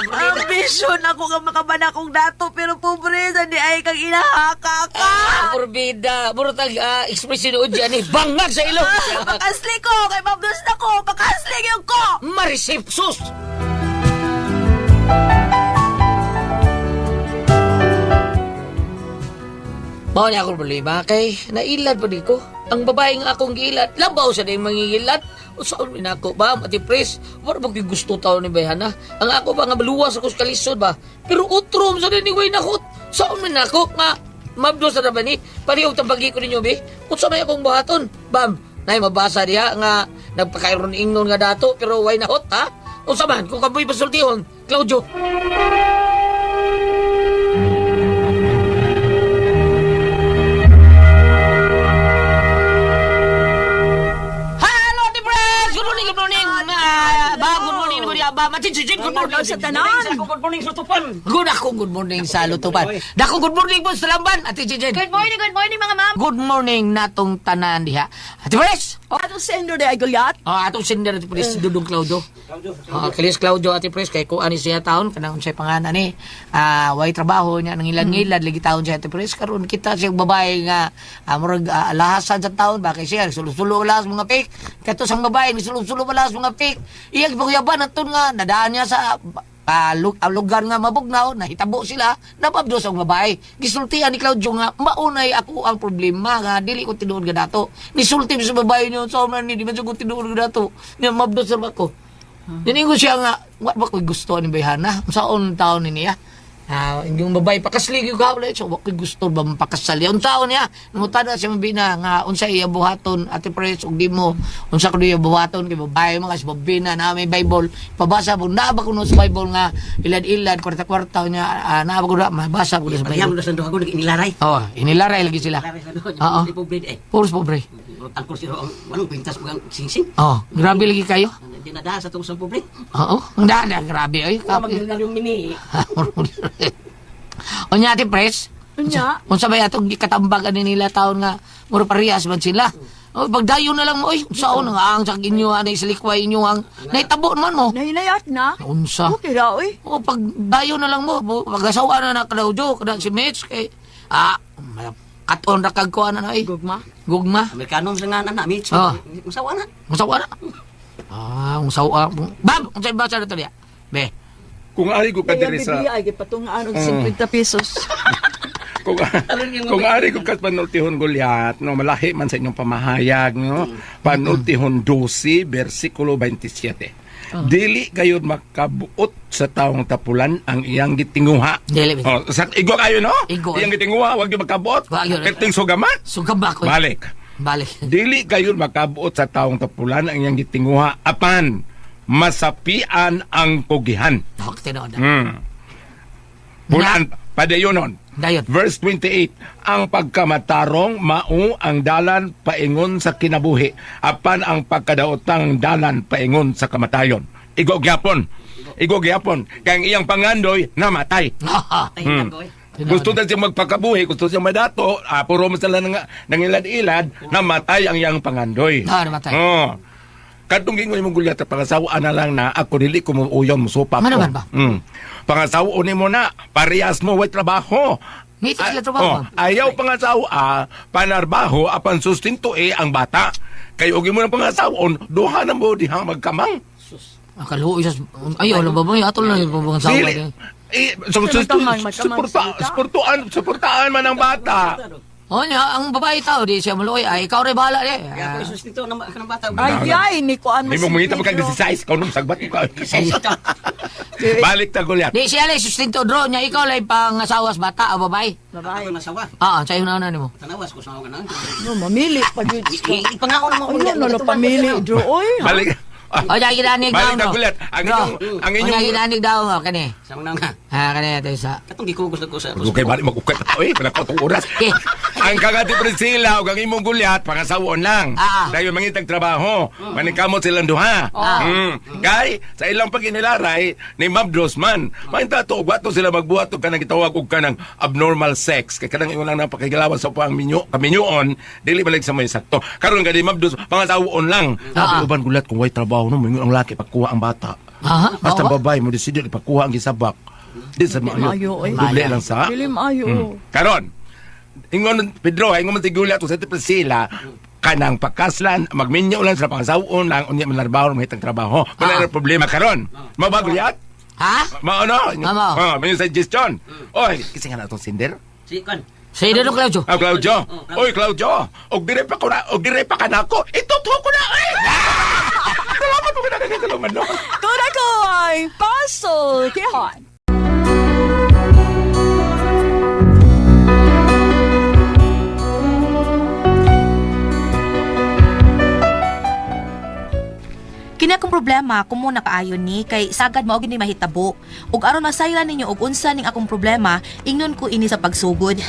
A: Ambisyon ako nga makabana kong dato pero pobresa di ay kang inahaka ka.
E: Morbida. Murtag expression o dyan eh. Bangag sa ilong.
A: Pakasli ko kay mabdos na ko, pakasli gyud ko.
E: Marisipsus! Mao ni akong problema kay nailad pa di ko. Ang babae nga akong giilad, labaw sa ding mangingilad. Usaon min ako ba, Ati Pres? Wala ba ko'y gusto tao ni Bayhana? Ang ako ba nga maluwas ako sa kalisod ba? Pero utrom sa din ni Way Nakot. Saon min ako nga mabdo sa ba ni? Parehong tambagi ko ninyo, be. Unsa may akong buhaton? Bam, nay mabasa diha nga nagpakairon ingnon nga dato pero way nahot ha? Unsa man kung kamoy pasultihon, Claudio. Hello, Ate Pres! Good morning, good morning! Ba, good morning, good morning, ba, Machichichin, good morning
C: sa tanan.
I: Good morning sa tupan.
E: Good ako, good morning sa Lutupan. Dako, good morning po sa Lamban, Ate Chichen.
C: Good morning mga ma'am.
E: Good morning natong tanan diha. Ate Pres! Oh,
C: Atong sender day ay Goliath.
E: oh, atong sender Ate Pres, Dudong Claudio. Oh, Kalis Claudio Ate Pres, kay kuan ni siya taon, kanang unsay pangalan ni. Way trabaho niya, nangilad-ngilad, lagi taon siya Ate Pres. Karon kita siya babae nga, murag alahasan sa taon, bakit siya, sulo-sulo alahas mga pik. Kato sa babae, sulo-sulo alahas mga pik. Iyang pagyaban aton nga, nadaan niya sa lugar nga mabugnaw, nahitabo sila, napabdos ang babae. Gisultian ni Claudio nga, maunay ako ang problema nga, dili ko tinuod nga dato. Nisulti sa babae niyo, sa man ni, di man siya ko tinuod nga dato. Niya, mabdos sa ako. Niningo siya nga, wa ba ko'y gusto ni Bayhana? Saon taon ni niya? Yung babae pakasli yung kaulay so wa ko'y gusto ba mapakasal yan taon niya nangutan na siya mabina nga unsa iya buhaton Ate Pres ug di mo unsa kuno iya buhaton kay babae mga kasi babina na may Bible pabasa po naa ba kuno sa Bible nga ilad-ilad kwarta-kwarta niya naa ba kuno mabasa ko sa
I: Pareham
E: Bible
I: na sa duha ko nag-inilaray.
E: oh inilaray lagi sila
I: Laray sa duha.
E: Oo.
I: Di pobre eh.
E: puros pobre
I: Ang kursi ro ang walong pintas mo ang singsing.
E: oh grabe lagi kayo
I: Di na sa tong sa pobre.
E: oo ang daan grabe oy
I: Wa magmilyonaryo mini.
E: Unya Ate Pres,
C: Unya.
E: unsa ba atong gikatambag ani nila taon nga mura parehas man sila. O pagdayon na lang mo oy, unsaon nga ang sa inyo ani silikway inyo ang naitabo man mo.
C: Nahinayat na.
E: Unsa?
C: Okay ra oy.
E: O pagdayon na lang mo, pagasawa na na Claudio kada si Mitch kay katon ra kag kuan na oy.
C: Gugma.
E: Gugma.
I: Amerikano sa nga na mitch.
E: Oh.
I: Usawa na.
E: Unsawa na. Unsawa. Bab, unsay basa na to diya? Be.
F: Kung ari ko ka
C: Kaya
F: diri sa
C: Biblia ay gipatungaan og 50 pesos.
F: Kung ari ko kat panultihon Goliat, no, malahi man sa inyong pamahayag, no. Panultihon 12 bersikulo 27. Dili gayud makabuot sa taong tapulan ang iyang gitinguha.
E: Dili.
F: Oh, sa igo kayo no?
E: Igo.
F: Iyang gitinguha, wag gyud makabuot.
E: Wag gyud.
F: Perting sugama.
E: Sugamba ko.
F: Balik.
H: Balik.
F: Dili kayo makabuot sa taong tapulan ang iyang gitinguha apan masapian ang kugihan.
H: Dok, tinuod.
F: Pulan padayonon.
H: Dayon.
F: Verse 28, ang pagkamatarong mao ang dalan paingon sa kinabuhi, apan ang pagkadaotang dalan paingon sa kamatayon. Igo gyapon. Igo gyapon kay ang iyang pangandoy namatay.
E: Ay, nako, eh.
F: Gusto na siya magpakabuhi, gusto siya madato, puro mo sila nang, nangilad-ilad, namatay ang iyang pangandoy.
H: Ah, namatay.
F: Oo. Katong gingon imong gulyat pangasawa na lang na ako dili ko mo uyon musupa ko.
H: Ano man ba?
F: Pangasawa ni mo na, parehas mo way trabaho.
H: Ngiti sila trabaho,
F: Oh,
H: ma'am.
F: ayaw pangasawa, panarbaho apan sustento eh ang bata. Kay og imo ng pangasawon, duha na mo diha magkamang.
H: Ah, kaluoy sa... Ay, wala ba ba? Atol na yung pabang sawa.
F: Dili. Eh, so, so,
C: Magkamang, magkamang
F: suporta,
C: salita.
F: suportaan, suportaan man ang bata.
H: O niya, ang babae tao, di siya maluoy. Ay, ikaw rin bahala di.
I: Kaya ako isustinto ng kanang bata.
C: Ay, ay, ni kuan
F: Hindi mo mangita pa kang 16, ikaw nung sagbat ko. Balik ta Goliath.
H: Di siya lang sustento draw niya. Ikaw lang pangasawas bata o babae.
C: Babae.
I: Ako masawa.
H: Ah, sa iyo na na nimo.
I: Tanawas ko sa ako kanang.
C: No, mamili pa gyud.
I: Ipangako na mo
C: Ay, no, no, pamili, Dro. Oy, ha?
F: Balik. Ah,
H: O, diyan ginanig daw
F: Balik
H: no.
F: ta Goliath. Ang inyong ang inyong
H: O, ginanig daw mo kani.
I: Sa mga nga.
H: Ha, kani ito isa.
I: Katong gikugos na ko sa
F: Okay, balik magukat na oy, wala ko tong oras.
H: Okay.
F: Ang kagati Priscilla ug ang imong Goliath pangasawon lang.
H: Ah.
F: Dayon mangitag trabaho. Manikamot silang duha.
H: Ah.
F: Kay sa ilang paginilaray ni Ma'am Drosman, mainta to ug ato sila magbuhat og kanang gitawag og kanang abnormal sex. Kay kanang ingon lang napakigalawan sa pang minyo, kaminyoon, dili malig sa may sakto. Karon gani Ma'am Dos, pangasawon lang. Sabi uban Goliath kung way trabaho no, moingon ang laki pagkuha ang bata.
H: Aha,
F: Basta
H: mao ba?
F: babae mo decide ipakuha ang gisabak. Di sa maayo.
C: Maayo, eh.
F: Doble lang sa.
C: Dili maayo.
F: Karon, ingon Pedro, ingon man si Julia to sa Priscilla, kanang pakaslan, magminyo lang sa pangasawon lang, unya manarbaho, mahitang trabaho. Wala na problema karon. Mabago yat?
H: Ha?
F: Mao no?
H: Mao.
F: Oh, may suggestion. Oy, kasi nga na itong sinder.
I: Si kan.
H: Sa iyo no, Claudio.
F: Ah, Claudio. Oy, Claudio. Og dire pa ko na, og dire pa ka na ako. Itutuo ko na. Ay! Salamat mo ka na salamat no.
C: Kuna ko ay pasultihan.
A: Kini akong problema kumo nakaayon ni kay sagad mao gini mahitabo. Ug aron masayran ninyo og unsa ning akong problema, ingnon ko ini sa pagsugod.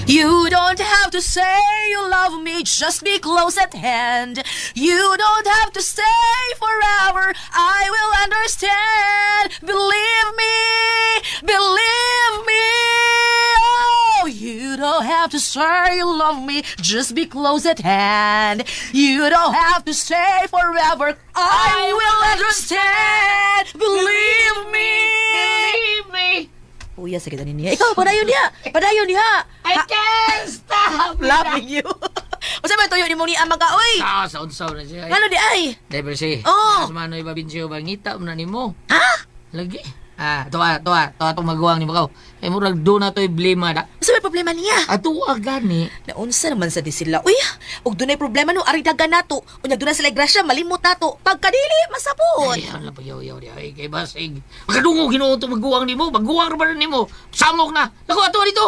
A: You don't have to say you love me, just be close at hand. You don't have to stay forever, I will understand. Believe me, believe me. Oh, you don't have to say you love me, just be close at hand. You don't have to stay forever, I will understand. Believe me.
E: Believe me.
A: Uya, sige na niya. Ikaw, padayon niya. Padayon niya.
E: I can't stop
A: Loving you. Unsa man tuyo nimo ni ama ka, oy?
E: Ah, saon-saon na siya.
A: Ngano di ay?
E: Dahil si,
A: Oh.
E: Mas manoy babinsiyo bangita mo na nimo.
A: Ha?
E: Lagi. Ah, tuwa, tuwa, tuwa itong maguwang ni Bakaw. Ay, murag doon na to'y blema da.
A: Unsa may problema niya?
E: Ato gani.
A: Naunsa naman sa di sila. Uy, ug dunay problema no ari dagan nato. Unya dunay sila grasya malimot nato. Pagkadili masabot.
E: Ay, ano lang pagyaw-yaw di. Ay, kay basig. Makadungog hinuon itong maguwang nimo. Maguwang ra ba na nimo? Samok na. Naku, ato dito.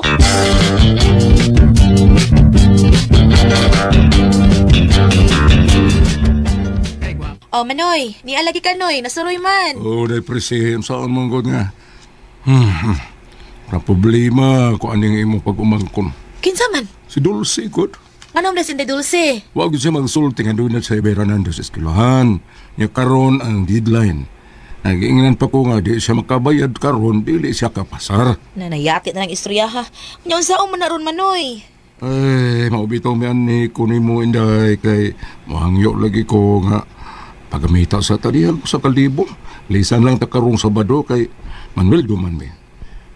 A: Oh, Manoy, nialagi ka noy, nasuroy man.
G: Oh, dahil presi, saan man god nga. Ang problema ko aning imong pag-umangkon.
A: Kinsa man?
G: Si Dulce, god.
A: Anong na si Dulce?
G: Wag yun siya magsulti nga doon na sa Iberanando sa eskwelahan. Nya karon ang deadline. Nagiingnan pa ko nga di siya makabayad karon, dili siya kapasar.
A: Nanayati na ng istorya ha. Unya unsaon man na ron Manoy?
G: Ay, maubitaw mi ani kunin mo inday kay mohangyo lagi ko nga pagamita sa talihan ko sa kalibo. Lisan lang ta karong Sabado kay Manuel duman mi.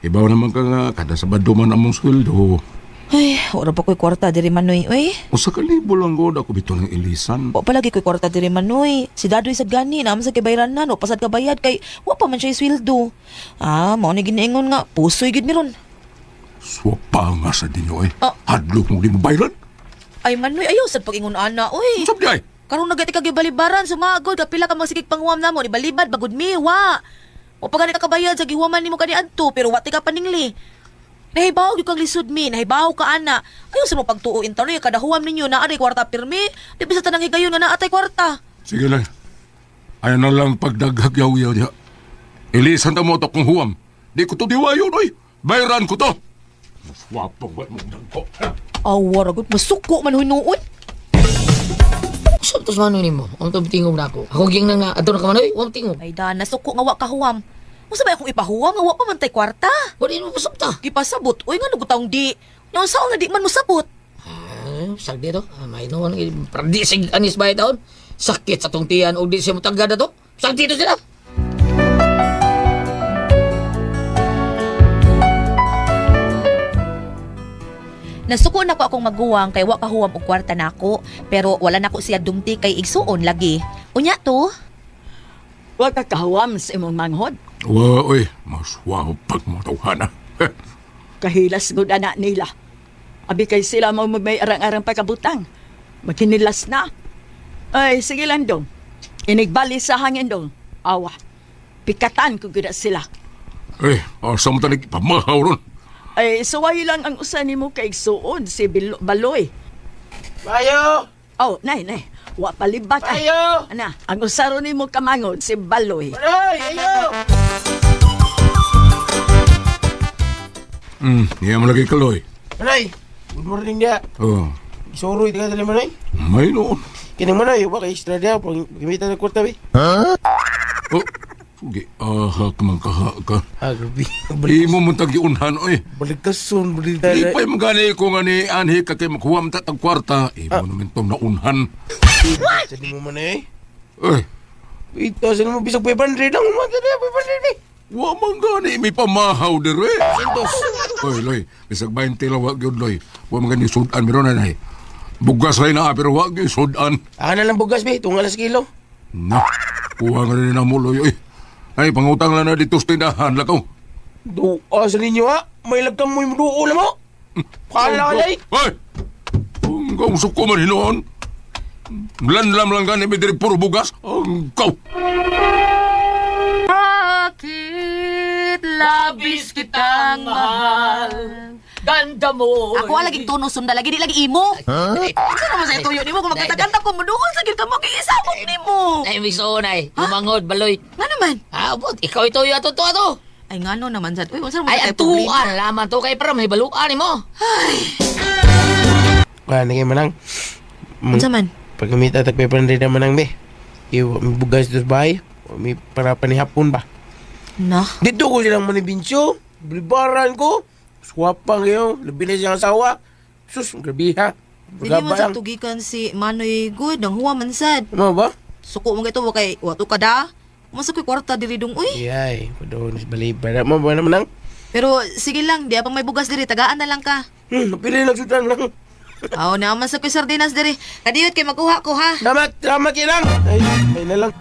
G: Ibaw naman ka nga kada Sabado man among sweldo.
A: Ay, ora pa ko'y kwarta diri Manoy, oy.
G: O sa kalibo lang god ako bitaw ng ilisan.
A: Wa palagi ko'y kwarta diri Manoy. Si Dadoy sad gani naman sa kibayran na no, pasad ka bayad kay wa pa man siya sweldo. Ah, mao ni giniingon nga pusoy gid mi ron.
G: Swapa nga sa dinyo eh.
A: Oh.
G: Hadlok mo di mo bayran.
A: Ay Manoy, ayaw sad pag-ingon ana, oy.
G: Usab di ay.
A: Karon nagati ka gibalibaran sumagod kapila ka magsigig panghuam namo ni balibad bagud mi wa. Wa pa gani ka kabayad sa gihuaman nimo kani adto pero wa ti ka paningli. Nahibaw gyud kang lisod mi, nahibaw ka ana. Ayaw sa mo pagtuo in taon kada huwam ninyo naa day kwarta pirmi. Di bisa tanang higayon nga naa tay kwarta.
G: Sige lang. Ayaw na lang pagdaghag yaw-yaw diha. Ilisan ta mo ito kung huwam. Di ko to diwayon, oy. Bayaran ko to. Mas wapong ba mong dangko?
A: Awa ra gud masuko man hinuon.
H: Usap to sa manoy nimo. Ang to tingog na ako. Ako ging nang na adto na ka manoy, wa tingog.
A: Ay dana suko nga wa ka huwam. Unsa ba akong ipahuwam nga wa pa man tay kwarta?
H: Wala mo pasap ta.
A: Gipasabot oy nga gutaong di. Nya unsa nga di man mosabot?
H: Ay, sag dito. Ah, may noon pradi sig anis bay taon. Sakit sa tong tiyan og di siya motagad ato. Sag dito sila.
A: Nasuko na ko akong maguwang kay wa kahuwam og kwarta nako, pero wala nako siya dumti kay igsuon lagi. Unya to,
C: Wa ka kahuam sa imong manghod.
G: Wa, oy. Mas wapag mo tawhana.
C: Kahilas gud ana nila. Abi kay sila mo may arang-arang pagkabutang. Magkinilas na. Ay, sige lang dong. Inigbali sa hangin dong. Awa. Pikatan ko gud sila.
G: Eh, asa mo tanig pamahaw ron.
C: Ay, suway lang ang usa nimo kay igsuon si Baloy.
F: Bayo!
C: Oh, nay, nay. Wa palibak ay.
F: Ayo!
C: Ana, ang usa ron nimo kamangod si Baloy.
F: Manoy! Ayo!
G: Niya mo lagi kaloy.
J: Manoy, good morning dia.
G: Oh,
J: Isuroy ka dali Manoy.
G: may noon.
J: Kining Manoy, wa kay extra dia pag gamitan ng kwarta bi.
G: Oh, sugi. Aha, kamang kaha ka.
J: Ah, grabe.
G: Imo mo tagiunhan, oy.
J: Balikason, balik
G: Di pa'y magani ko nga ni anhi ka kay makuha mo tatag kwarta. Imo naman itong naunhan.
J: Sa mo Manoy.
G: Eh,
J: Ito sa mo bisag 500 lang mo dali 500 bi.
G: wa man gani may pamahaw dire.
J: Santos.
G: Oy, loy, bisag 20 lang wa gyud loy. Wa man gani sudan meron na nay. Bugas ray na pero wa gyud sudan.
J: Aka na lang bugas bi, tunga lang sa kilo.
G: Na, kuha nga rin na mo loy. Oy. Ay, pangutang lang na dito sa tindahan lakaw.
J: Dua sa ninyo ha. May lagkam mo yung duo lang mo. Kala ka day.
G: Hoy! Ang suko man hinuon. Lanlam lang gani may diri puro bugas. Ang kaw.
E: Bakit labis kitang mahal?
H: Ganda mo.
A: Ako ang laging tono sunda lagi di lagi imo. Unsa naman sa tuyo nimo kung magkanta ko muduol sa gid ka mo kay isabot nimo.
H: Ay, misuon ay. Lumangod, baloy.
A: Nga naman.
H: Ah, bot, ikaw ito yung ato to ato.
A: Ay ngano naman sad. Uy, unsa naman
H: Ay,
A: sa
H: ang tuan laman to kay para may baluan nimo.
J: Wala na kay Manang.
A: Unsa man?
J: Pag gamitan tag 500 na Manang bi. Iyo, may bugas dos bahay. O, may para panihapon ba.
A: Na.
J: Dito ko silang manibinsyo. Bilibaran ko. Swapang kayo. Labi na siyang asawa. Sus, grabe ha.
A: Dili man
J: Bagabay
A: sa
J: ang-
A: tugikan si Manoy good ang huwa man sad.
J: Ano ba?
A: Suko mo ito kay wa to kada. Masa ko'y kwarta diri dong uy.
J: Yay, padon sa balibara mo ba naman ang?
A: Pero sige lang, di pa may bugas diri, tagaan na lang ka.
J: Napili lang sudan lang.
A: Aw, naman sa ko'y sardinas diri. Kadiyot kay makuha ko ha.
J: Salamat, salamat lang. Ay, ay na lang.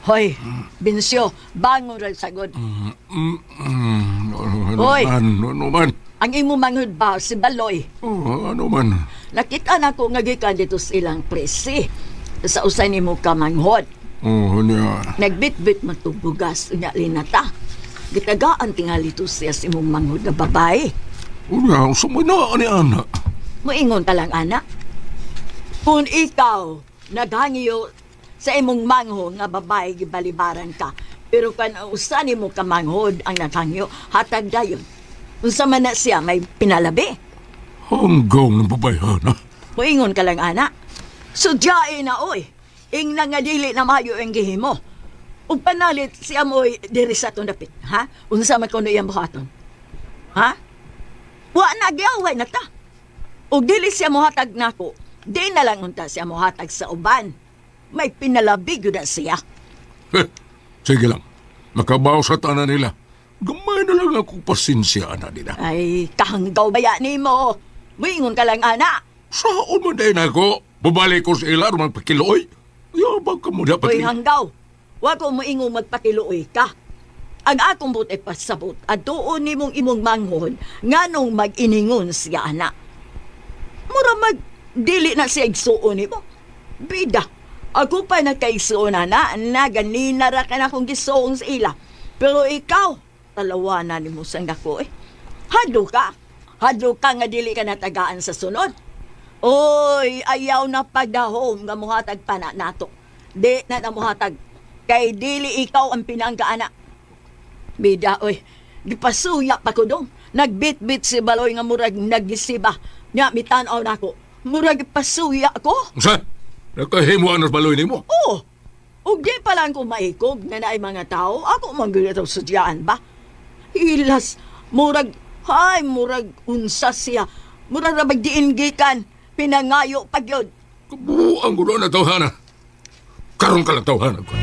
C: Hoy, Binsyo, bangon ra sagod.
G: Ano
C: Hoy!
G: man, ano man.
C: Ang imo manghod ba si Baloy?
G: Oh, ano man.
C: Nakita na ko nga gikan dito sa ilang presi. Sa usay nimo kamanghod.
G: Oh, niya.
C: Nagbitbit man tong bugas unya linata. Gitagaan tingali to siya sa imong manghod na babae.
G: Unya, sumay na ani ana.
C: Moingon ka lang ana. Kung ikaw naghangiyo sa imong manghod nga babae gibalibaran ka, pero kan ang usa nimo ka manghod ang naghangyo, hatag dayon. Unsa man na siya may pinalabi.
G: Hanggaw ng babayhana.
C: Moingon ka lang ana. Sudyae na oy. Ingna nga dili na mayo ang gihimo. Ug panalit siya mo'y diri sa atong dapit, ha? Unsa man kuno iyang buhaton? Ha? Wa na giaway na ta. Ug dili siya mohatag nako. Di na lang unta siya mohatag sa uban. May pinalabi gyud na siya.
G: Eh, sige lang. Makabaw sa tanan nila. Gamay na lang ako pasensya ana nila.
C: Ay, kahanggaw baya nimo. Moingon ka lang ana.
G: Saon man din ako? Bumalik ko sa ila aron magpakiloy. Yabag ka mo dapat.
C: Uy, hanggaw. Wa ko moingong magpakiluoy ka. Ang akong but ay pasabot at doon nimong imong manghon nganong mag-iningon siya ana. Mura mag dili na siya igsuon nimo. Bida. Ako pa nagkaigsuon na, na ganina ra ka na akong gisuong sa ila. Pero ikaw, talawa na nimo sang dako eh. Hadlo ka. Hadlo ka nga dili ka natagaan sa sunod. Oy, ayaw na pagdahom nga muhatag pa na nato. Di na na muhatag. Kay dili ikaw ang pinanggaana. Bida, oy. Gipasuya pa ko dong. Nagbitbit si Baloy nga murag nagisiba. Nya, mitanaw na ako. Murag pasuya ko.
G: Unsa? Nakahimo ang baloy nimo.
C: Oo. Ug di pa lang ko maikog na naay mga tao, ako man gyud atong sudyaan ba? Ilas, murag, hay, murag unsa siya. Murag ra diin gikan, pinangayo pa gyud.
G: Kabuang gulo na tawhana. Karon ka lang tawhana ko.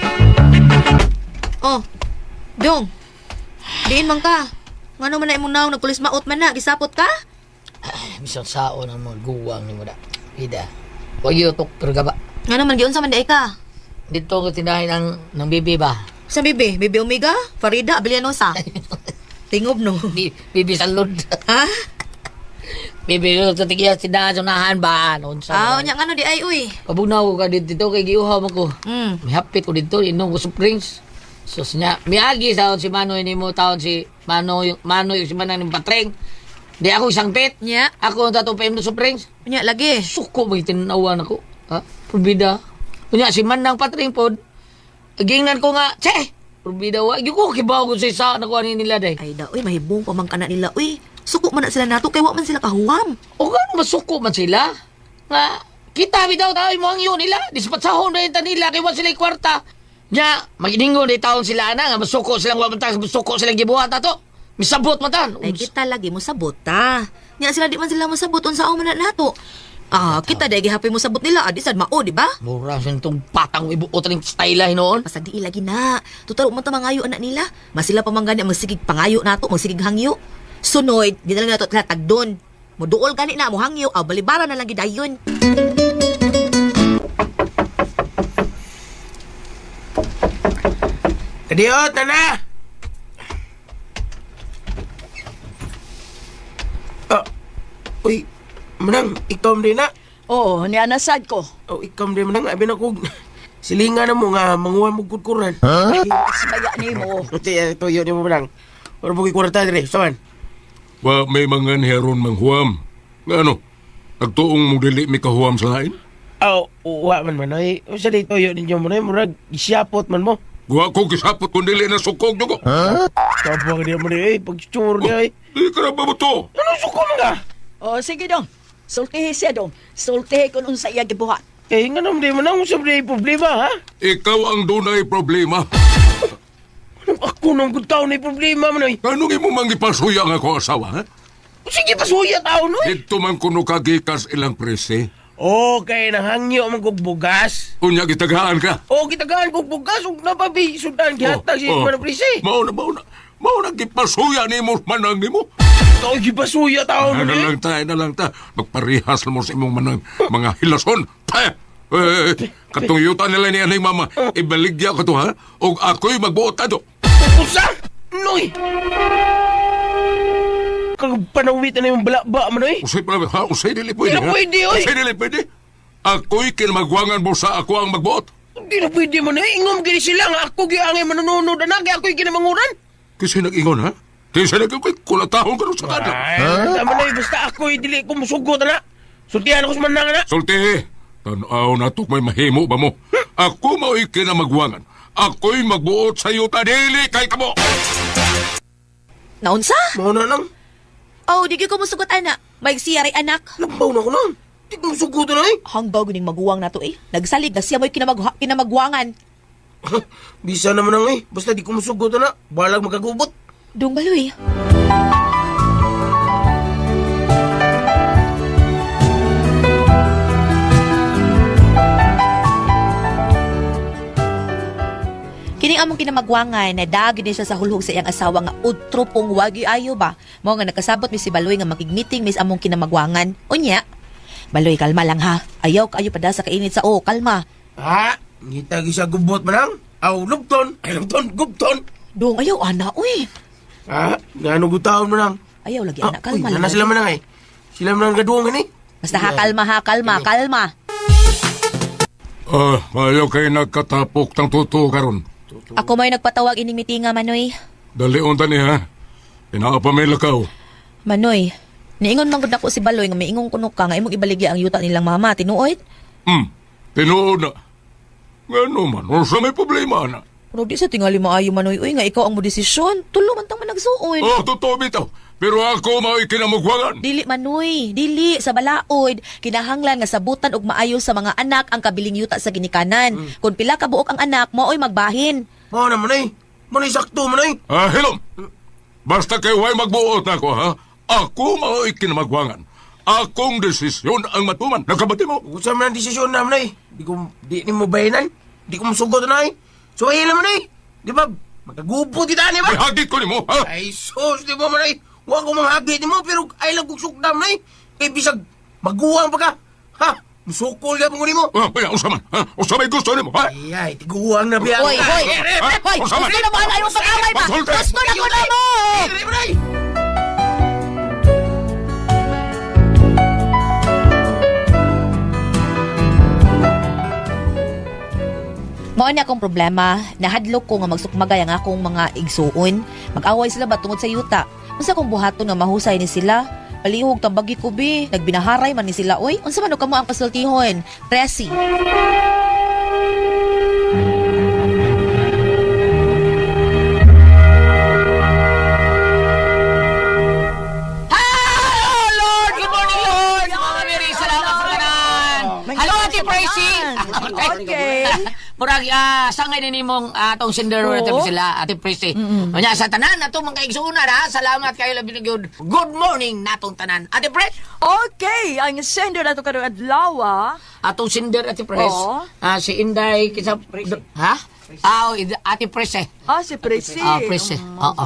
K: Oh, Dong. Diin man ka. Ngano man na imong naong nagkulis maot man na, gisapot ka?
E: Bisan saon ang mga guwang ni mo da. Ida. Wag yutok pero gaba.
K: Ngano man giunsa man di ay ka?
E: Dito ko tindahin ang ng bibi ba?
K: Sa bibi, bibi Omega, Farida, Abelianosa. Tingob no.
E: Bibi salud.
K: Ha?
E: Bibi sa tigiya tindahan sa unahan ba? Noon sa.
K: Ah, unya ngano di ay uy.
E: Pabugnaw ko ka dito kay giuhaw man ko.
K: Mm.
E: Mihapit ko dito inom ko sa drinks. Sus niya, miagi sa si Manoy nimo taon si Manoy, Manoy si Manang ning patreng. Di ako isang pit.
K: Nya.
E: Ako ang tatong PM sa drinks.
K: Unya lagi.
E: Suko ba tinawan ako? Ha? Probida. Unya si Manang patreng pod. Gingnan ko nga, che. Probida wa. Gyud ko kibaw ko sa isa nakuha ni nila day.
K: Ay da, uy, mahibong pa man kana nila, uy. Suko man na sila nato kay wa man sila kahuwam.
E: O gano masuko man sila? Nga, kita bitaw tayo mo ang yun nila. Dispatsahon na yung nila, kay wa sila kwarta. Nya, maginingon di taon sila ana, nga masuko silang wa man ta, masuko silang gibuhat ato. Misabot man tan.
K: Ay kita lagi mo sabot ta. Nya sila di man sila mosabot unsa man na nato. Ah, kita dai gihapon mo sabot nila, adi sad mao, di ba?
E: Mura sa itong patang ibuot ning style hinoon.
K: Basta di lagi na. Total man ta mangayo anak nila. Masila pa man gani magsigig pangayo nato, magsigig hangyo. Sunod, di na lang nato tila tagdon. Moduol gani na mo hangyo, aw balibara na lang gidayon.
J: Kadiot, nana! Ah, uy, manang, ikaw din na.
C: Oo, niya nasad ko.
J: Oh, ikaw din manang, abi na kog. Silingan na mo nga, manguha mo kudkuran.
C: Huh? Baya nimo.
J: Ito, tuyo ni mo manang. Ora mo kwarta dire, saman.
G: Wa may mga niharon manghuam. Ngano? Nagtuong mo dili mi kahuam sa lain?
J: Aw, wa man man ay. Usa di tuyo ninyo mo na, murag isiyapot man mo.
G: Wa ko gisapot kun dili na sukog jugo.
J: Tapos di mo ni eh, pagtsur ni ay.
G: Di ka na ba mo to?
J: Ano suko man ka?
C: Oh, sige dong. Sultihi siya dong. Sultihi kun unsa iya gibuhat.
J: Eh, nga naman di mo nang usap di problema, ha?
G: Ikaw ang dunay problema.
J: Anong ako nang good tao na problema man ay?
G: Anong imo mang gipasuya nga ako asawa, ha?
J: Sige, pasuya tao, no? eh.
G: Dito man kuno kagikas ilang prese.
J: Okay, nahangyo man kog bugas.
G: Unya gitagaan ka.
J: O, gitagaan kog bugas, ug napabi, sudan, gihatag si
G: Oh, oh.
J: manang prese.
G: Mao na, mao na. Mao na gipasuya nimo manang nimo.
J: Tao, gipasuya tao, no?
G: Na
J: eh.
G: lang ta, na lang ta. Magparihas mo sa imong manang mga hilason. Ta! Eh, katong yuta nila ni aning mama, ibaligya ko to ha. Og ako'y magbuot ato.
J: Usa! Noy! Kag panawitan na yung balaba man, oy.
G: Usay pala, ha? Usay dili pwede,
J: Di na
G: ha?
J: pwede, oy.
G: Usay dili pwede. Ako'y kinamagwangan mo sa ako ang magbuot.
J: Di na pwede man, oy. Ingom gini sila nga ako giangay manununod anak, kaya ako'y ginamanguran.
G: Kasi nag-ingon, ha? Kasi nag-ingon, kulatahon ka rin sa kadlaw.
J: Ay, tama na, basta ako'y dili ko musugot, anak. Sultihan ako sa manang, anak.
G: Sulti, tanaw na to may mahimo ba mo? Ako mao'y kinamagwangan. Ako'y magbuot sa iyo, dili kay kamo.
K: Naunsa?
J: Mao na lang.
K: Oh, di gyud ko mosugot ana. May siya ray anak.
J: Labaw na ko lang. Di ko musugot na, eh.
K: Hanggaw gining maguwang nato eh. Nagsalig na siya mo'y kinamagwangan.
J: Bisa naman ang eh. Basta di ko musugot na. Balag magkagubot.
K: Dong baloy. Kining among kinamagwangan na dagi ni siya sa hulhog sa iyang asawa nga utro pong wagi ayo ba. Mao nga nakasabot mi si Baloy nga makig-meeting mis among kinamagwangan. Unya, Baloy kalma lang ha. Ayaw kaayo pada sa kainit sa o, kalma.
J: Ha? Ngita sa gubot manang. Aw, lugton. Ay, lugton. Gubton.
K: Dong ayaw ana uy.
J: Ha? Ngano gutaon manang?
K: Ayaw lagi ana, kalma
J: uy,
K: lang.
J: Nana sila manang eh. Sila manang gaduong ini.
K: Basta ha, kalma ha, kalma, kalma.
G: Ah, ayaw kay nagkatapok tang tuto karon.
K: Ako may nagpatawag ining mitinga, Manoy.
G: Dali unta ni ha. Inaa pa may lakaw.
K: Manoy, niingon man gud nako si Baloy nga miingon kuno ka nga imong ibaligya ang yuta nilang mama, tinuod?
G: Tinuod na. Ngano man, unsa may problema na?
K: Pero di sa tingali maayo Manoy, uy nga ikaw ang mo desisyon. Tulo man tang managsuon.
G: Oh, totoo bitaw. Pero ako mao'y kinamugwangan.
K: Dili Manoy, dili sa balaod. Kinahanglan nga sabutan og maayo sa mga anak ang kabiling yuta sa ginikanan. Kung pila ka buok ang anak, mao'y magbahin.
J: Mao na Manoy. Manoy sakto Manoy.
G: Ah, hilom. Basta kay way magbuot nako ha. Ako mao'y kinamagwangan. Akong desisyon ang matuman. Nakabati mo?
J: Unsa man ang desisyon na Manoy? Di ko di nimo bayanan. Di ko musugot na eh. So ayun na Manoy. Di ba? Magkagupo kita ni ba?
G: Ay, hagit ko nimo ha.
J: Ay sus, di ba Manoy? Wa ko manghagit nimo pero ay lang kog sukdam Manoy. Kay bisag maguwang pa ka. Ha? Musukol ka mo nimo.
G: Ah, ay, unsa man? Ha? Unsa may gusto nimo ha?
J: Ay, ay, tiguang na biya.
K: Hoy, hoy.
G: Ha?
K: Hoy,
G: Unsa man?
K: gusto na mo ana imong pag-away ba?
G: Pagsulti!
K: Gusto na ko na mo.
J: Manoy!
K: Mao ni akong problema, nahadlok ko nga magsukmagay ang akong mga igsuon. Mag-away sila ba tungod sa yuta? Unsa kong buhaton nga mahusay ni sila? Palihog tambagi ko bi, nagbinaharay man ni sila oy. Unsa man og kamo ang pasultihon? Presi.
H: Hello, Lord! Good morning, Lord! Mama Mary, salamat sa tanan! Hello, Ate Prissy!
C: Okay.
H: Murag, sangay na nimong atong sender
C: Oo.
H: oh. sila, Ate Prissy. Unya, sa tanan, atong mga kaigsuuna na, salamat kayo labi na gyud. Good morning natong tanan. Ate Pres,
C: Okay, ang sender nato karong adlaw.
H: Atong sender, Ate Pres,
C: Oo.
H: si Inday, kinsa, ha? Ah, oh, Ate Pres eh.
C: Ah, si Prissy.
H: Ah, Prissy. Oo.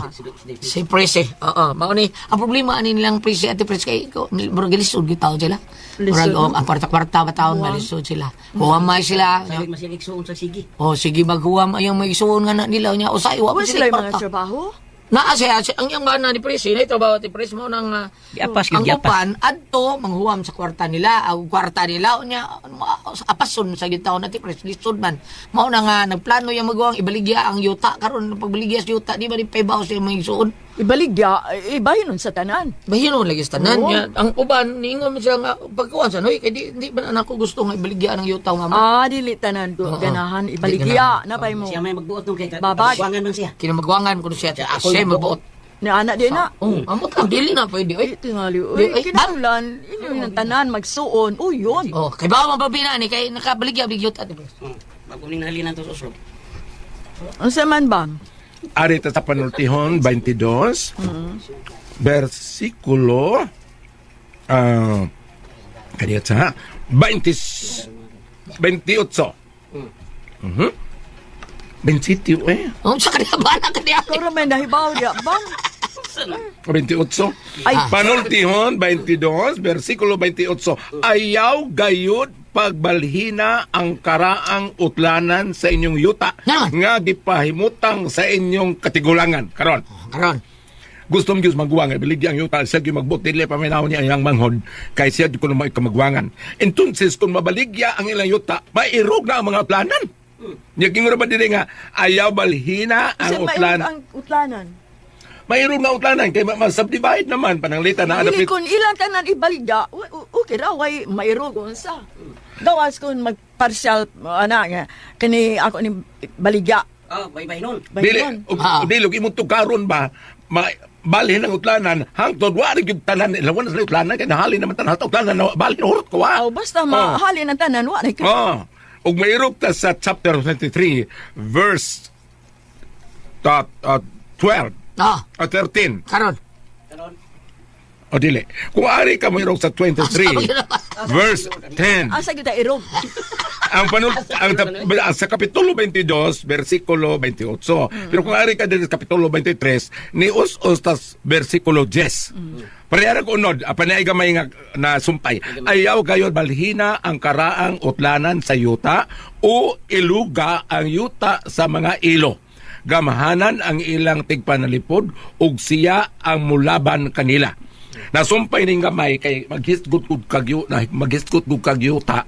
H: Si Prissy. Oo. Mao ni ang problema ani nilang Prissy Ate Pres kay ko murag lisod gyud taon sila. Murag
C: Lisod,
H: oh, ang kwarta-kwarta ba taon malisod sila. Huwamay sila.
I: Sabi masig igsuon sa sige.
H: Oh, sige maghuwam ayong may isuon nga na nila nya usay wa
C: Wa
H: pa
C: sila
H: sila
C: yung mga
H: kwarta.
C: trabaho?
H: Naa siya ang iyang bana ni Prissy, nay trabaho ti Pres mo nang
E: Giapas gyud
H: ang
E: giapas.
H: uban adto manghuwam sa kwarta nila, ang kwarta nila unya apason sa gyud taon na ti Pres lisod man. Mao na nga nagplano yang maguwang ibaligya ang yuta karon pagbaligya sa yuta di ba ni paybaw sa mga igsuon.
C: Ibaligya, ibahin nun sa tanan.
H: Bahinon lagi sa tanan
C: Oo.
H: niya. Ang uban niingon man sila nga pagkuan sa noy kay di ba na ako gusto nga ibaligya ang yuta mama.
C: Ah, dili tanan
H: Oo.
C: ko ganahan
H: Di
C: ibaligya na pay mo.
I: Siya may magbuot nung kay
C: Babad.
I: Buwangan man siya.
H: Kinamagwangan ko siya.
I: Siya, ako
H: Siya
I: yung
H: magbuot.
C: Ni ana di na.
H: Oh, amot lang dili na pwede oy.
C: Ay, tingali,
H: Di,
C: uy,
H: ay,
C: kinahanglan, inyo yung tanan, magsuon, uy, yun.
H: Oh, kay bawo man pabina ni kay nakabaligya big yuta ti Pres.
I: Bago ning nahalinan to sa Oslo.
C: Unsa man ba?
F: Ari ta sa panultihon 22, versikulo kaniya sa 20 28. Mhm. 27 eh.
H: Oh, sa kaniya bala kaniya.
C: Pero may nahibaw diya, bang?
F: 28.
C: Ay.
F: Panultihon 22, versikulo 28. Ayaw gayud pagbalhina ang karaang utlanan sa inyong yuta
H: Naman.
F: nga gipahimutang sa inyong katigulangan. Karon.
H: Karon.
F: Gusto Diyos magwang, biligya ang yuta, siya gyud magbuot, dili pa minaw niya ang manghod, kay siya gyud kuno makamagwangan. Entonces, kung mabaligya ang ilang yuta, mairog na ang mga utlanan. Nya kingon ba dili nga ayaw balhina
C: Unsa
F: ang
C: mairog
F: utlan.
C: ang utlanan?
F: Mairog na utlanan kay ma-subdivide naman pananglitan na
C: Dili
F: adapit.
C: kung ilang tanan ibaligya, okay ra, way mairog unsa. Gawas kung magpartial, ana nga, kani ako ni baligya.
I: Oh, bay-bay nun.
F: Dili
C: Bayon.
F: dili og imong tukaron ba ma balhin ang utlanan hangtod wa ra gyud tanan ilawan sa utlanan kay nahalin naman tanan utlanan na balhin hurot ko wa.
C: Oh, basta mahalin ang tanan, wa na ka.
F: Oh. Ug mairog ta sa chapter 23 verse 12
H: Ah,
F: o 13.
H: karon.
F: O dili. Kung ari ka mairog sa 23 verse 10.
C: Asa gyud ta irog?
F: Ang panul ang, sa kapitulo 22 versikulo 28. Pero kung ari ka din sa kapitulo 23 ni us-us tas versikulo 10. Parehara ko unod, apan ay gamay nga na sumpay. Ayaw gayon balhina ang karaang utlanan sa yuta o iluga ang yuta sa mga ilo. Gamahanan ang ilang tigpanalipod ug siya ang mulaban kanila. Nasumpay ning gamay kay maghisgot kag kag yuta.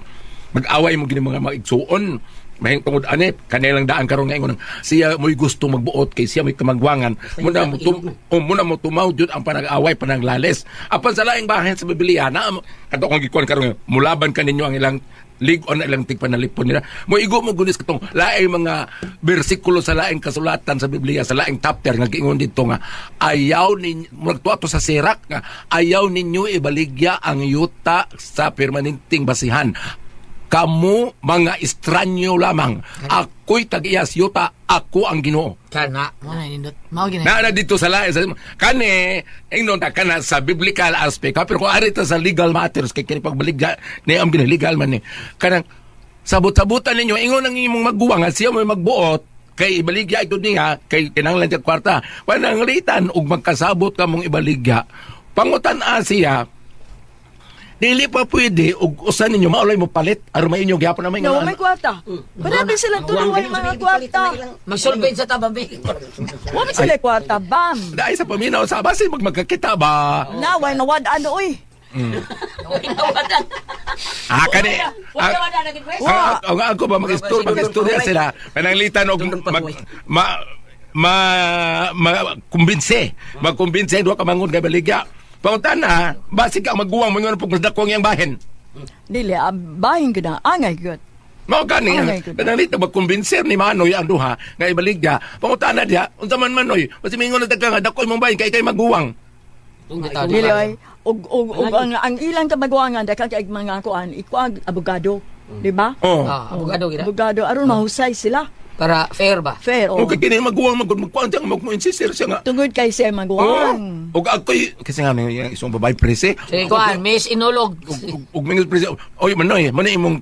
D: Mag-away mo gini mga maigsuon. Mahing tungod ani kanilang daan karon nga ingon siya mo'y gusto magbuot kay siya mo'y kamagwangan muna mo tum, o muna mo tumaw jud ang panag-away, panaglalis. Apan sa laing bahin sa Biblia na kato kong gikuan karon, mulaban kaninyo ang ilang lig-on, ilang tigpanalipon nila. Mo igo mo gunis katong laing mga bersikulo sa laing kasulatan sa Biblia, sa laing chapter nga giingon didto nga ayaw ninyo magtuwa to sa Sirak nga ayaw ninyo ibaligya ang yuta sa permanenteng basihan. Kamu mga estranyo lamang. Ako'y tag-iyas yuta, ako ang Ginoo.
H: Kana mo na nindot. Mao gina.
D: Na dito sa lain sa kani ingnon ta kana sa biblical aspect ha, pero kung ari ta sa legal matters kay kini pagbaligya ni am gini legal man ni kanang sabot-sabutan ninyo, ingon ang imong maguwang nga siya mo'y magbuot kay ibaligya ito niya kay kinahanglan siya kwarta, pananglitan og magkasabot kamong ibaligya, pangutan siya dili pa pwede og usa ninyo maulay mo palit aron mainyo gyapon na may
C: No, may kwarta. Pwede silang tulungan yung mga kwarta.
H: Magsolvent sa tababi.
C: Wa man sila kwarta, bam.
D: Dahil sa paminaw sa base magkakita ba.
C: Na, way mawad ano oy.
D: Ah, kani. Ang ako ba mag-istorya sila. Pananglitan og mag ma ma, ma kumbinse. Magkumbinse duha ka mangon kay baligya. Pangutan na, basig ka maguwang mo ngon pug dako ang iyang bahin.
C: Dili, bahin ko na, angay gyud.
D: Mao gani.
C: Oh my goodness.
D: Pananglitan magkumbinser ni Manoy ang duha nga ibaligya. Pangutan na diya, unsa man Manoy, basi mingon na ka nga dako imong bahin kay kay maguwang.
C: Dili oy. Og ang ilang kamagwangan daghan kay mga kuan, ikuan abogado, di ba?
D: Oh.
H: Ah, abogado gina.
C: Abogado aron mahusay sila.
H: Para fair ba?
C: Fair oh.
D: Okay kini maguwang magud magkuan siya mag-insistir siya nga.
C: Tungod kay siya maguwang.
D: Oh. Og ako'y kasi nga yung isang babae prese.
H: Sige kuan, Miss Inulog.
D: Ug mingos prese. Oy Manoy, mo na imong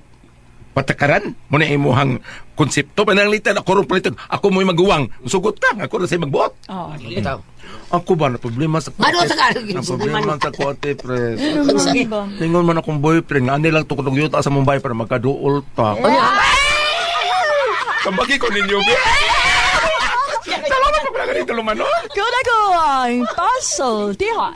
D: patakaran, mo na imong konsepto pananglitan ako ron palitan. Ako mo'y maguwang. Sugot ka, ako ra say magbuot.
C: Oh.
H: Bitaw.
D: Ako ba na problema sa
H: Ano sa ka?
D: Na problema sa kote, pres.
C: Ano ba?
D: Ningon man akong boyfriend nga ani lang tukod og yuta sa Mumbai para magkaduol ta. Kambagi ko ninyo. Be. Salamat pa pala ganito lumano.
C: Kuda ko ang puzzle, diha.